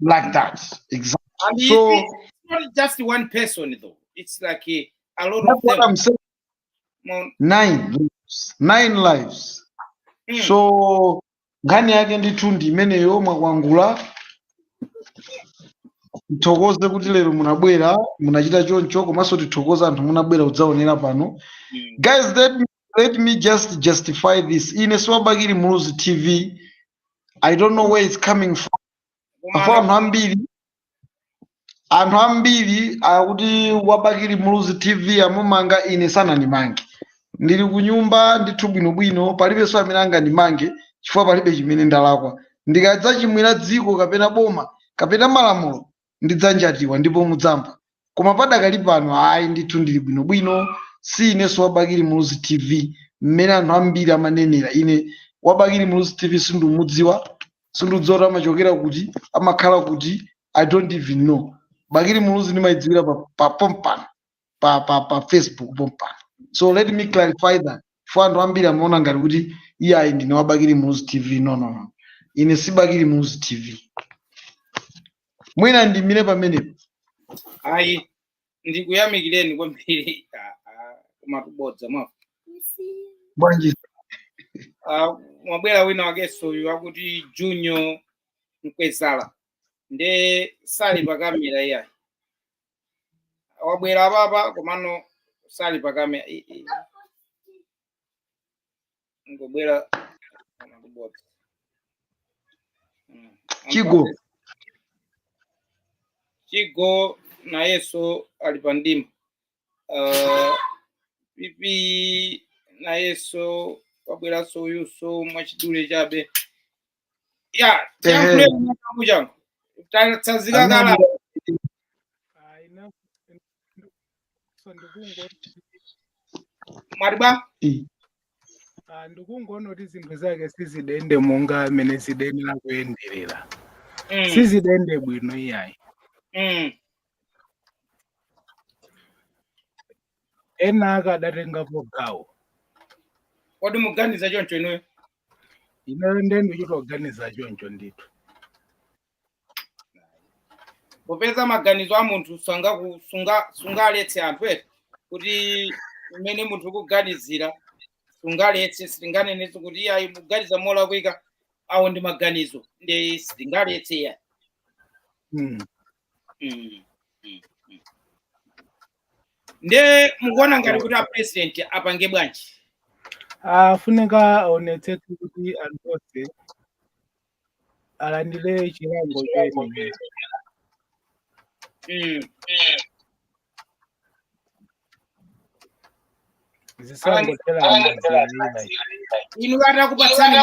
Like that, exactly. And So it's not just one person though, it's like a lot that's of what them. I'm saying. Nine lives, nine lives. So nkhani yake ndithu ndi imeneyo. Mwakwangula, tithokoze kuti lero munabwera, munachita choncho, komanso tithokoze anthu munabwera kudzaonera pano. Guys, let me just justify this. Ine siwabakili Muluzi TV. I don't know where it's coming from. Koma Afa anthu ambiri akuti wabakili Muluzi TV amumanga. Ine sanandimange, ndili kunyumba ndithu bwinobwino, palibenso amene angandimange chifukwa palibe chimene ndalakwa. Ndikadzachimwira dziko kapena boma kapena malamulo, ndidzanjatiwa ndipo mudzamva, koma padakali pano ayi, ndithu ndili bwinobwino. Si inenso wabakili Muluzi TV mmene anthu ambiri amanenera. Ine wabakili Muluzi TV sindumudziwa, sindidziwa kuti amachokera kuti, amakhala kuti. I don't even know. Bakili Muluzi ndimayidziwira pa pompano pa Facebook pompano. So let me clarify that for anthu ambiri amaona ngati kuti iyayi, ndine wabakili Muluzi TV. No, no, no, ine si Bakili Muluzi TV. Mwina ndimire pamenepo. Ayi, ndikuyamikireni kwambiri. Koma tubodza mwa Bwanji? Mwabwera wina wakenso uyu akuti Junior Mkwezala, nde sali pa kamera iyayi. Wabwera apapa komano sali pa kamera. Ngobwera koma tubodza. Chigo. Chigo nayenso ali pa mdima. Pipi nayenso wabweranso uyunso mwachidule chabe ya. Tiyankhuleni changu changu, tatsanzika kala. Hayi, so ndikungoti Mwati bwa? Ndikungoona kuti zinthu zake sizidende monga mene zidenera kuyenderera. Sizidende bwino iyayi. Ena akadatengapo gawo. Kodi muganiza choncho inuyo? Ineyo nde ndichitoganiza choncho ndithu. Popeza maganizo a munthu sungaletse anthu eti kuti mmene munthu ukuganizira sungaletse, sitinganenetso kuti iyayi, mukuganiza molakwika. Awo ndi maganizo, ndi sitingaletse iya. Nde mukuona ngati kuti a president apange bwanji? Afunika aonetsetse kuti anthu onse alandire chilango choyenera. Zisangothera m'madzira. Inu atakupatsani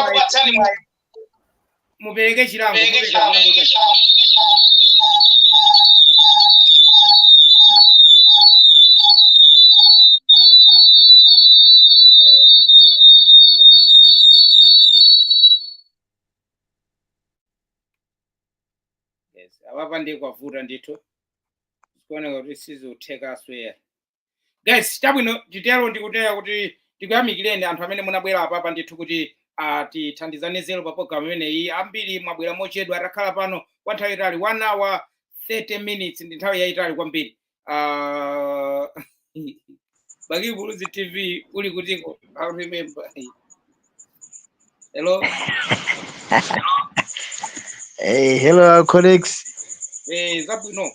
mwayi mupereke chilango, mupereka chilango chanji? Yes, apapa ndiye kwavuta ndithu, zikuoneka kuti sizikuthekaso ya. Guys, chabwino, titero ndikutera kuti tikuyamikireni anthu amene munabwera apapa ndithu kuti tithandizane zero pa program imeneyi. Ambiri mwabwera mochedwa, atakhala pano kwa nthawi itali, 1 hour 30 minutes ndi nthawi yayitali kwambiri. Bakili Muluzi TV uli kutiko? I remember. Hello. Hey, hello colleagues. Zabwino.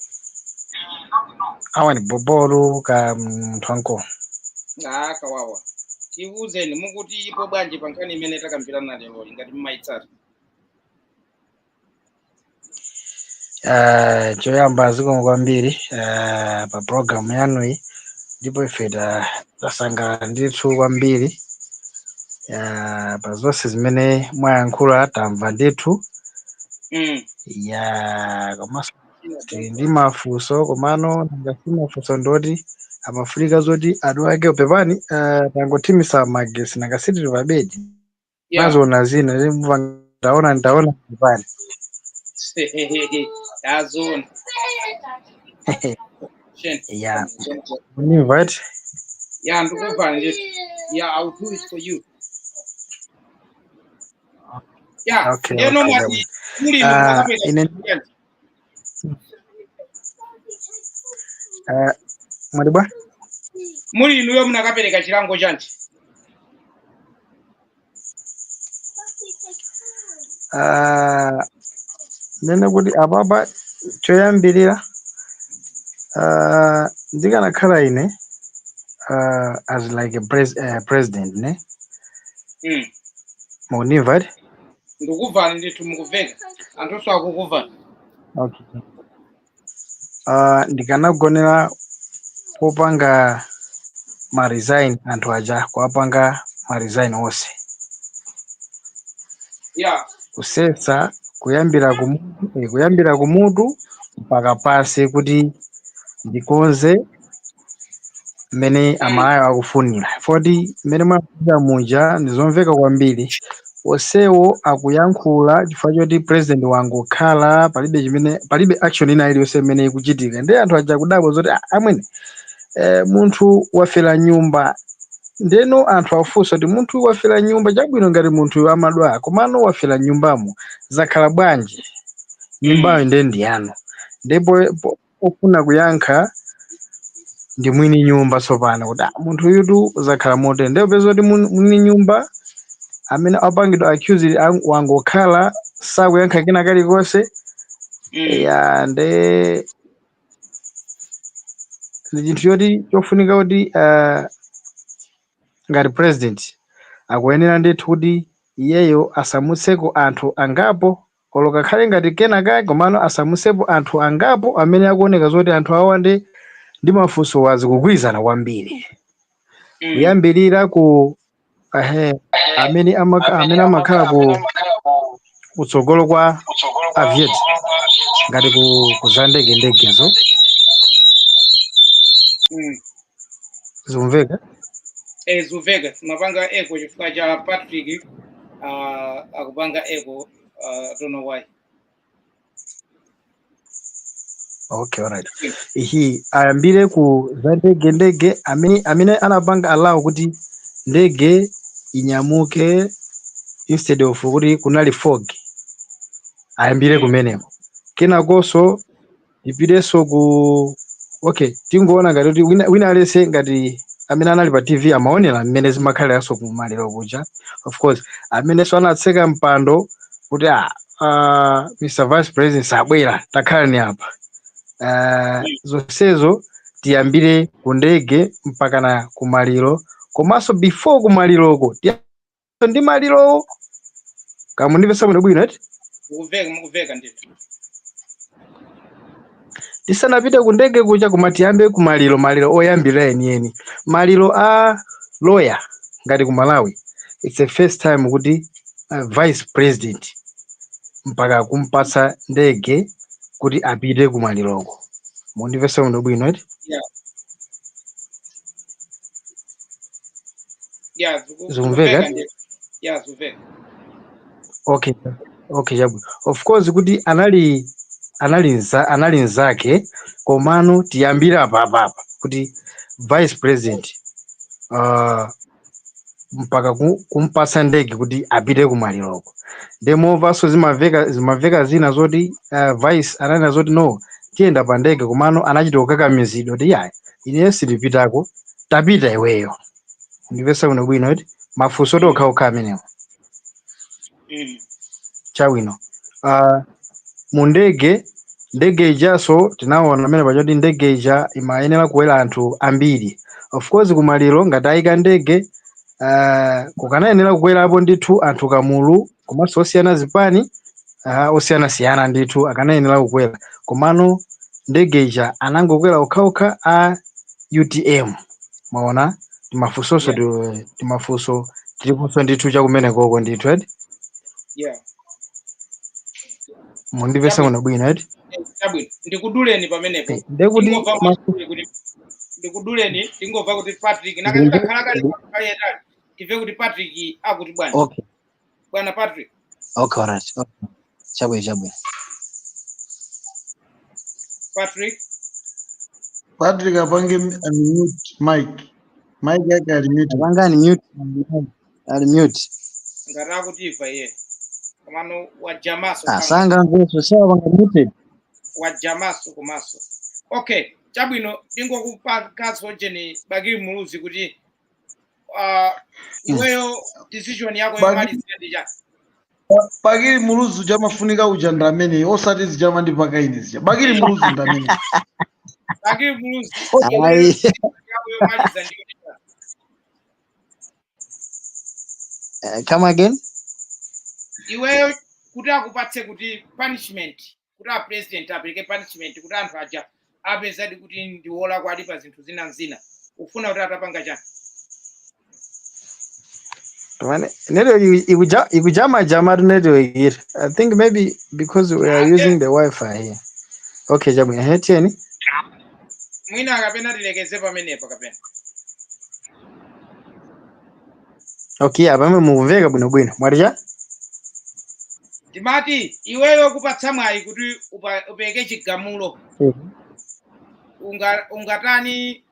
Awa ni Bobolu ka Mtwanko. Ah, kawawa. Tiwuzeni, mukuti ipo bwanji pa nkhani imene takambirana lero, ngati mmayitsata? Choyamba zikomo kwambiri pa program yanuyi, ndipo ife tasangalala ndithu kwambiri pa zonse zimene mwayankhula, tamva ndithu. Ya, komanso tili ndi mafunso, komano ngasi mafunso ndoti amafunika zoti adu ake pepani, tangothimisa magesi, nangasi tili pa bedi. Nazona zina ndimva ndaona ndaona pepani. Azona. Shen. Ya, munimva eti? Ya, ndikubva ndithu. Yeah, I'll do it for you. Yeah. Okay. Ndeno Okay. mwati muli inu mwakapeka ine chanji? Mwati bwa? Muli inuyo munakapereka chilango chanji? Nene kuti apapa choyambirira, ndikanakhala ine as like a president ne, mukunimva eti? Ndikubvani ndithu, mukuveka, anthunso akukuvani. Okay. Ndikanagonera popanga ma resign anthu aja, kuwapanga ma resign onse, kusesa kuyambira kumutu, kuyambira kumutu mpaka pasi, kuti ndikonze mmene Amalawi akufunira. Foti mmene mwafunira muja ndizomveka kwambiri, onsewo akuyankhula chifukwa choti president wangokhala, palibe chimene, palibe action ina iliyonse imene ikuchitika. Ndiye anthu aja kudabwa zoti, "Ah, amwene, munthu wafera nyumba." Ndeno anthu afunsa kuti munthu wafera nyumba, chabwino, ngati munthu amadwala, komano wafera nyumbamo zakhala bwanji? Nyumbayo ndiye ndiyanu? Ndipo ofuna kuyankha ndi mwini nyumba tsopano, kuti, "Ah, munthu uyutu zakhala motere." Ndipo peza kuti mwini nyumba amene apangidwa accused wangokhala sakuyankha kena kalikonse. Ya, nde ndi chinthu choti chofunika kuti ngati president akuyenera ndithu kuti iyeyo asamutseko anthu angapo, olo kakhale ngati kenaka, komano asamutsepo anthu angapo amene akuoneka zoti anthu awa ndi mafunso wazikugwirizana kwambiri, kuyambirira ku ahe amene amakhala ku kutsogolo kwa aviate, ngati ku za ndege ndegezo. Zimveka? Eh, zuveka, mapanga echo chifukwa cha Patrick, akupanga echo, I don't know why. Okay, alright. Ihi, ayambire ku za ndege ndege, amene anapanga allow kuti ndege inyamuke instead of kuti kunali fog, ayambire kumeneko. Kenakonso Tipitenso ku, okay, tingoona ngati kuti wina aliyense ngati amene anali pa TV amaonera mmene zimakhaliranso kumaliro kuja. Of course amenenso anatseka mpando kuti Mr Vice President sabwera, takhalani apa. Zonsezo tiyambire ku ndege mpaka na kumaliro, komanso before kumaliroko ndi malirowo. Kamundipesa bwino bwino eti? Mukumveka, mukumveka ndithu. Tisanapite ku ndege kuja, koma tiyambe kumaliro, maliro oyambirira enieni, maliro a lawyer. Ngati ku Malawi, it's the first time kuti vice president mpaka kumpatsa ndege kuti apite kumaliroko. Mundipesa bwino bwino eti? Yeah. Zikumveka? Zikumveka ndithu. Yeah, zikumveka. Okay, chabwino. Of course kuti anali nzake, komano tiyambire apapapa kuti vice president mpaka kumpatsa ndege kuti apite kumaliroko. Ndemovanso zimaveka zina zoti vice ananena zoti, "No, tiyenda pa ndege," komano anachita kukakamizidwa kuti, "Yayi, ine sindipitako, tapita iweyo." Ndipesa bwino bwino eti? Mafunso oti okhaokha amenewo. Chabwino. Mu ndege ijaso tinaona amene pachoti ndege ija imayenera kuwera anthu ambiri. Of course kumaliro ngati ayika ndege, kukanayenera kukwerapo ndithu anthu kamulu, komanso osiyana zipani, osiyanasiyana ndithu akanayenera kukwera, komano ndege ija anangokwera okhaokha a UTM. Maona timafunsonso, timafunso tiliponso ndithu chakumenekoko ndithu eti? Yeah. Mundipesa bwino bwino eti? Chabwino, ndikuduleni pamenepo. Ndekuti Tingobva mwachidule kuti ndikuduleni, tingobva kuti Patrick nakakhala kale kale, timve kuti Patrick akuti bwanji. Okay. Bwana Patrick. Okay, alright. Okay. Chabwino, chabwino. Patrick. Patrick apange unmute mic. Mic yake ali mute. Apanga unmute, ali mute. Ngati akutimva iye, komano wajamaso. Ah, sanga mveso, sawa, panga muted. Wajamaso komanso. Okay, chabwino, ndingokupangaso jeni Bakili Muluzi kuti iweyo decision yako yomalizira ndi chani? Bakili Muluzi chamafunika uja ndi ameneyi, osati zijama ndi pakaine zija. Bakili Muluzi ndi ameneyi. Bakili Muluzi, Ayi. yako yomaliza ndi chani? Come again? Iweyo kuti akupatse kuti punishment, kuti a president apereke punishment kuti anthu aja apezadi kuti ndiwola kwadi pa zinthu zina zina, ufuna kuti atapanga chani? Pamene network ikujama jama tu network here. I think maybe because we are using the Wi-Fi here. Okay, chabwino. Tiyeni. Mwina kapena tilekeze pamenepo kapena. Okay, apa mukumveka bwino bwino. Mwatija? Timati iweyo kupatsa mwayi kuti upereke chigamulo, ungatani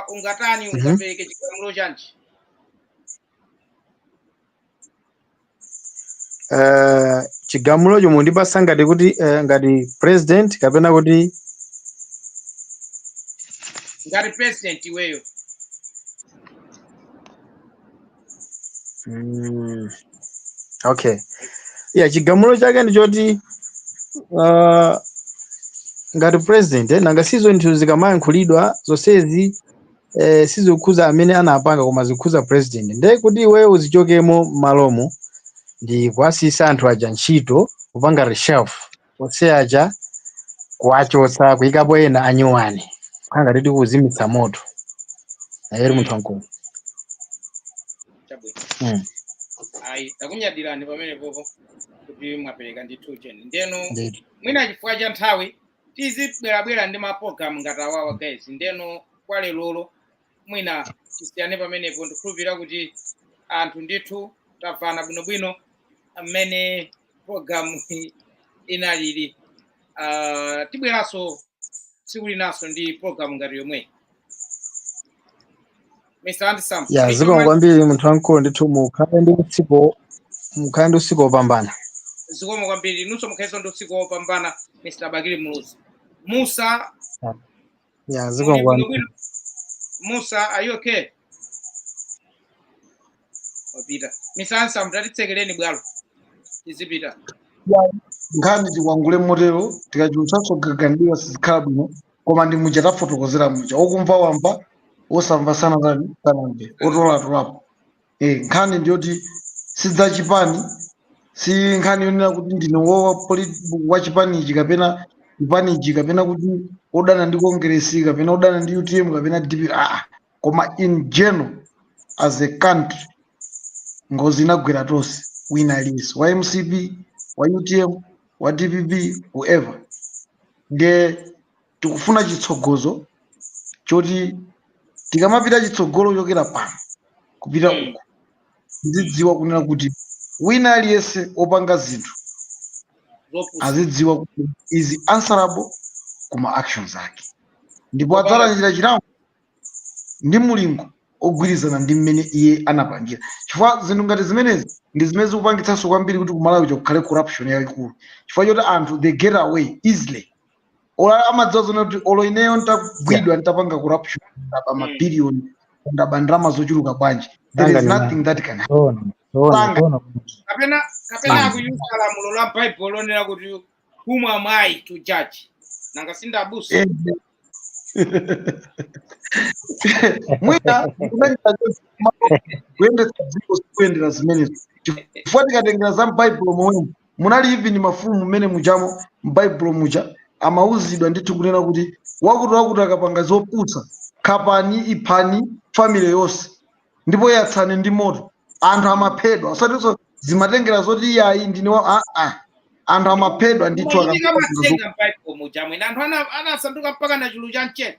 ungatani ungapereke chigamulo chanji? Chigamulo chomwe ndipasa ngati kuti ngati president kapena kuti Ngati president iweyo. Okay. Yeah, chigamulo chake ndi choti ngati president, nanga sizo nthu zikamayankhulidwa zonsezi, sizikukhuza amene anapanga koma zikukhuza president. Ndiye kuti iweyo uzichokemo m'malomo ndi kuwasiyisa anthu aja ntchito, kupanga reshuffle onse aja, kuwachotsa, kuyikapo ena anyuwani, kukhala ngati tikuzimitsa moto ayeri munthu wankulu. Chabwino. Ayi, takunyadirani pamenepopo kuti mwapereka ndithu cheni. Ndeno Ndithu. mwina chifukwa cha nthawi tizibwerabwera ndi mapologalamu ngati awawa, guys. Ndeno kwa lerolo mwina tisiyane pamenepo. Ndikhulupirira kuti anthu ndithu tamvana bwinobwino mmene pologalamu inalili. Tibweranso tsiku linanso ndi pologalamu ngati yomweyi. Mr Antisam. Ya, zikomo kwambiri munthu wamkulu ndithu, mukhale ndi usiku wopambana. Zikomo kwambiri, inunso mukhalenso ndi usiku wopambana, Mr Bakili Muluzi. Musa. Ya, zikomo kwambiri. Bwino. Musa, are you okay? Wapita. Misansa, mtatitsekereni bwalo, tizipita. Nkhani tikwangule motero, tikachulutsanso gagandiwa sizikhala bwino, koma ndi muja tafotokozera muja, okumva wamva, osamva sanatani, sanamve, otolatolapo. Nkhani ndiyoti sidzachipani, si nkhani yonena kuti ndine wa chipanichi kapena chipanichi, kapena kuti odana ndi Kongeresi kapena odana ndi UTM kapena DP, aa. Koma in general, as a country, ngozi inagwera tonse, wina aliyense wa MCP, wa UTM, wa DPP, whoever. Ndiye tikufuna chitsogozo choti tikamapita chitsogolo chokera pano kupita uku, tizidziwa kunena kuti wina aliyense opanga zinthu zopusa azidziwa kuti is answerable kuma actions ake, ndipo adzalandira chilango ndi mulingo ogwirizana ndi mmene iye anapangira, chifukwa zinthu ngati zimenezi ndi zimene zikupangitsanso kwambiri kuti kumalawi kukhale corruption yayikulu, chifukwa choti anthu they get away easily. Ola amadziwa zone kuti olo ineyo ntagwidwa ntapanga corruption, ndaba mabiliyoni, ndaba ndalama zochuluka bwanji, there is Tanga ni nothing that can happen. Zoona, zoona. Tanga. Zoona. Kapena akuyusa lamulo la Bible lonena kuti "Whom am I to judge?" Nanga sindabusa? Mwina kuyendetsa dziko sikuyendera zimenezo, chifukwa tikatengera za m'Baibulo momwemo munali even mafumu mmene mujamo m'Baibulo muja amauzidwa ndithu kunena kuti wakuti wakuti akapanga zopusa, khapani, iphani family yonse ndipo yatsani ndi moto. Anthu amaphedwa, osatinso zimatengera zoti iyayi ndine wa aa, anthu amaphedwa ndithu Kumachitika akapanga matsenga m'Bible muja mwene anthu anasanduka mpaka na chulu cha mchere.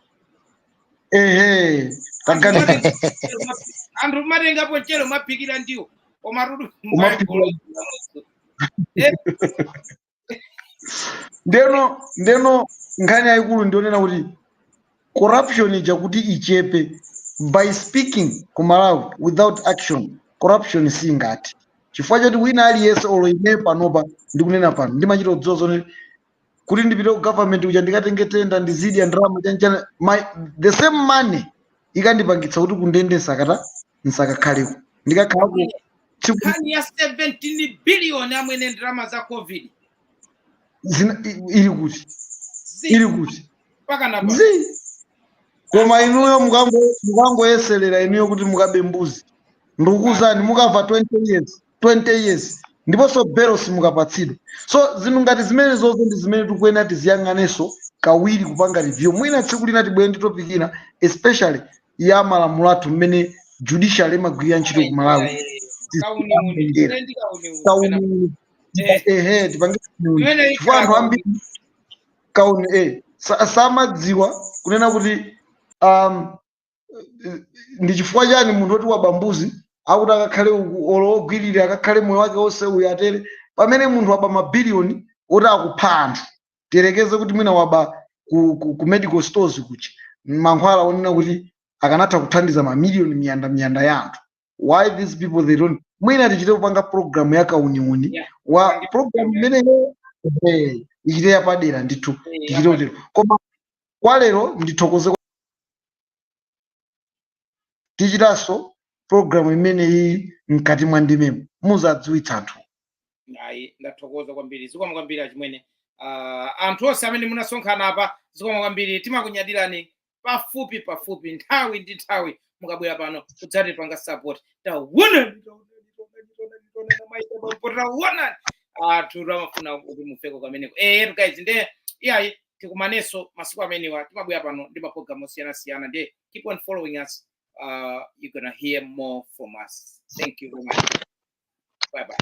Ehe, taganiza. Anthu matengapo mchere umaphikira ndiwo, koma tutu Umaphikira. M'Bible. Ndeno nkhani yayikulu ndionena kuti corruption ija kuti ichepe, by speaking ku Malawi without action, corruption singati, chifukwa choti wina aliyense, olo ine panopa ndikunena pano, ndimachita kudziwa zone kuti ndipite ku government kuja ndikatenge tender, ndizidya ndalama chanchana, the same money ikandipangitsa kuti kundende nsakata nsakakhaleko, ndikakhalako tsiku. Nkhani ya 17 billion amwene, ndalama za COVID. Ili kuti? Ili kuti? Mpaka na Zi koma inuyo mukangoyeserera inuyo kuti mukabe mbuzi, ndikukuwuzani mukamva 20 years, 20 years, ndiponso belo simukapatsidwa. So zinthu ngati zimene zozo ndi zimene tikuyenera tiziyang'anenso kawiri, kupanga review. Mwina tsiku lina tibwere ndi topic ina, especially ya malamulo athu, mmene judiciary imagwirira ntchito ku Malawi. Kauniuni. Tiziyendera. Ndi kauniuni. Kauniuni. Ehe, tipange kauniuni, Imene chifukwa anthu ikhala ambiri kauni samadziwa kunena kuti ndi chifukwa chani munthu woti waba mbuzi akuti akakhale uku, olo ogwirira akakhale moyo wake wonse uyu atere, pamene munthu waba mabiliyoni oti akupha anthu. Tiyerekeze kuti mwina waba ku medical stores kucha mankhwala onena kuti akanatha kuthandiza mamiliyoni miyanda miyanda ya anthu. Why these people they don't? Mwina tichite kupanga program ya kauniuni wa Pange program program. imeneyo, ichite yapadera ndithu. Tichite kutero. Koma kwa lero ndithokoze. Tichitanso program imeneyi mkati mwa ndimemo, muzadziwitsa anthu. Ayi, ndathokoza kwambiri, zikomo kwambiri achimwene. Anthu onse amene munasonkhana apa, zikomo kwambiri, timakunyadirani pafupi pafupi, nthawi ndi nthawi mukabwera pano kudzatipanga support. Taonani, taonani, anthu amafuna kuti mufeko kameneko. Guys, nde iyayi, tikumanenso masiku amenewa. Timabwera pano ndi mapulogalamu osiyanasiyana, nde keep on following us. You're gonna hear more from us. Thank you very much. Bye bye.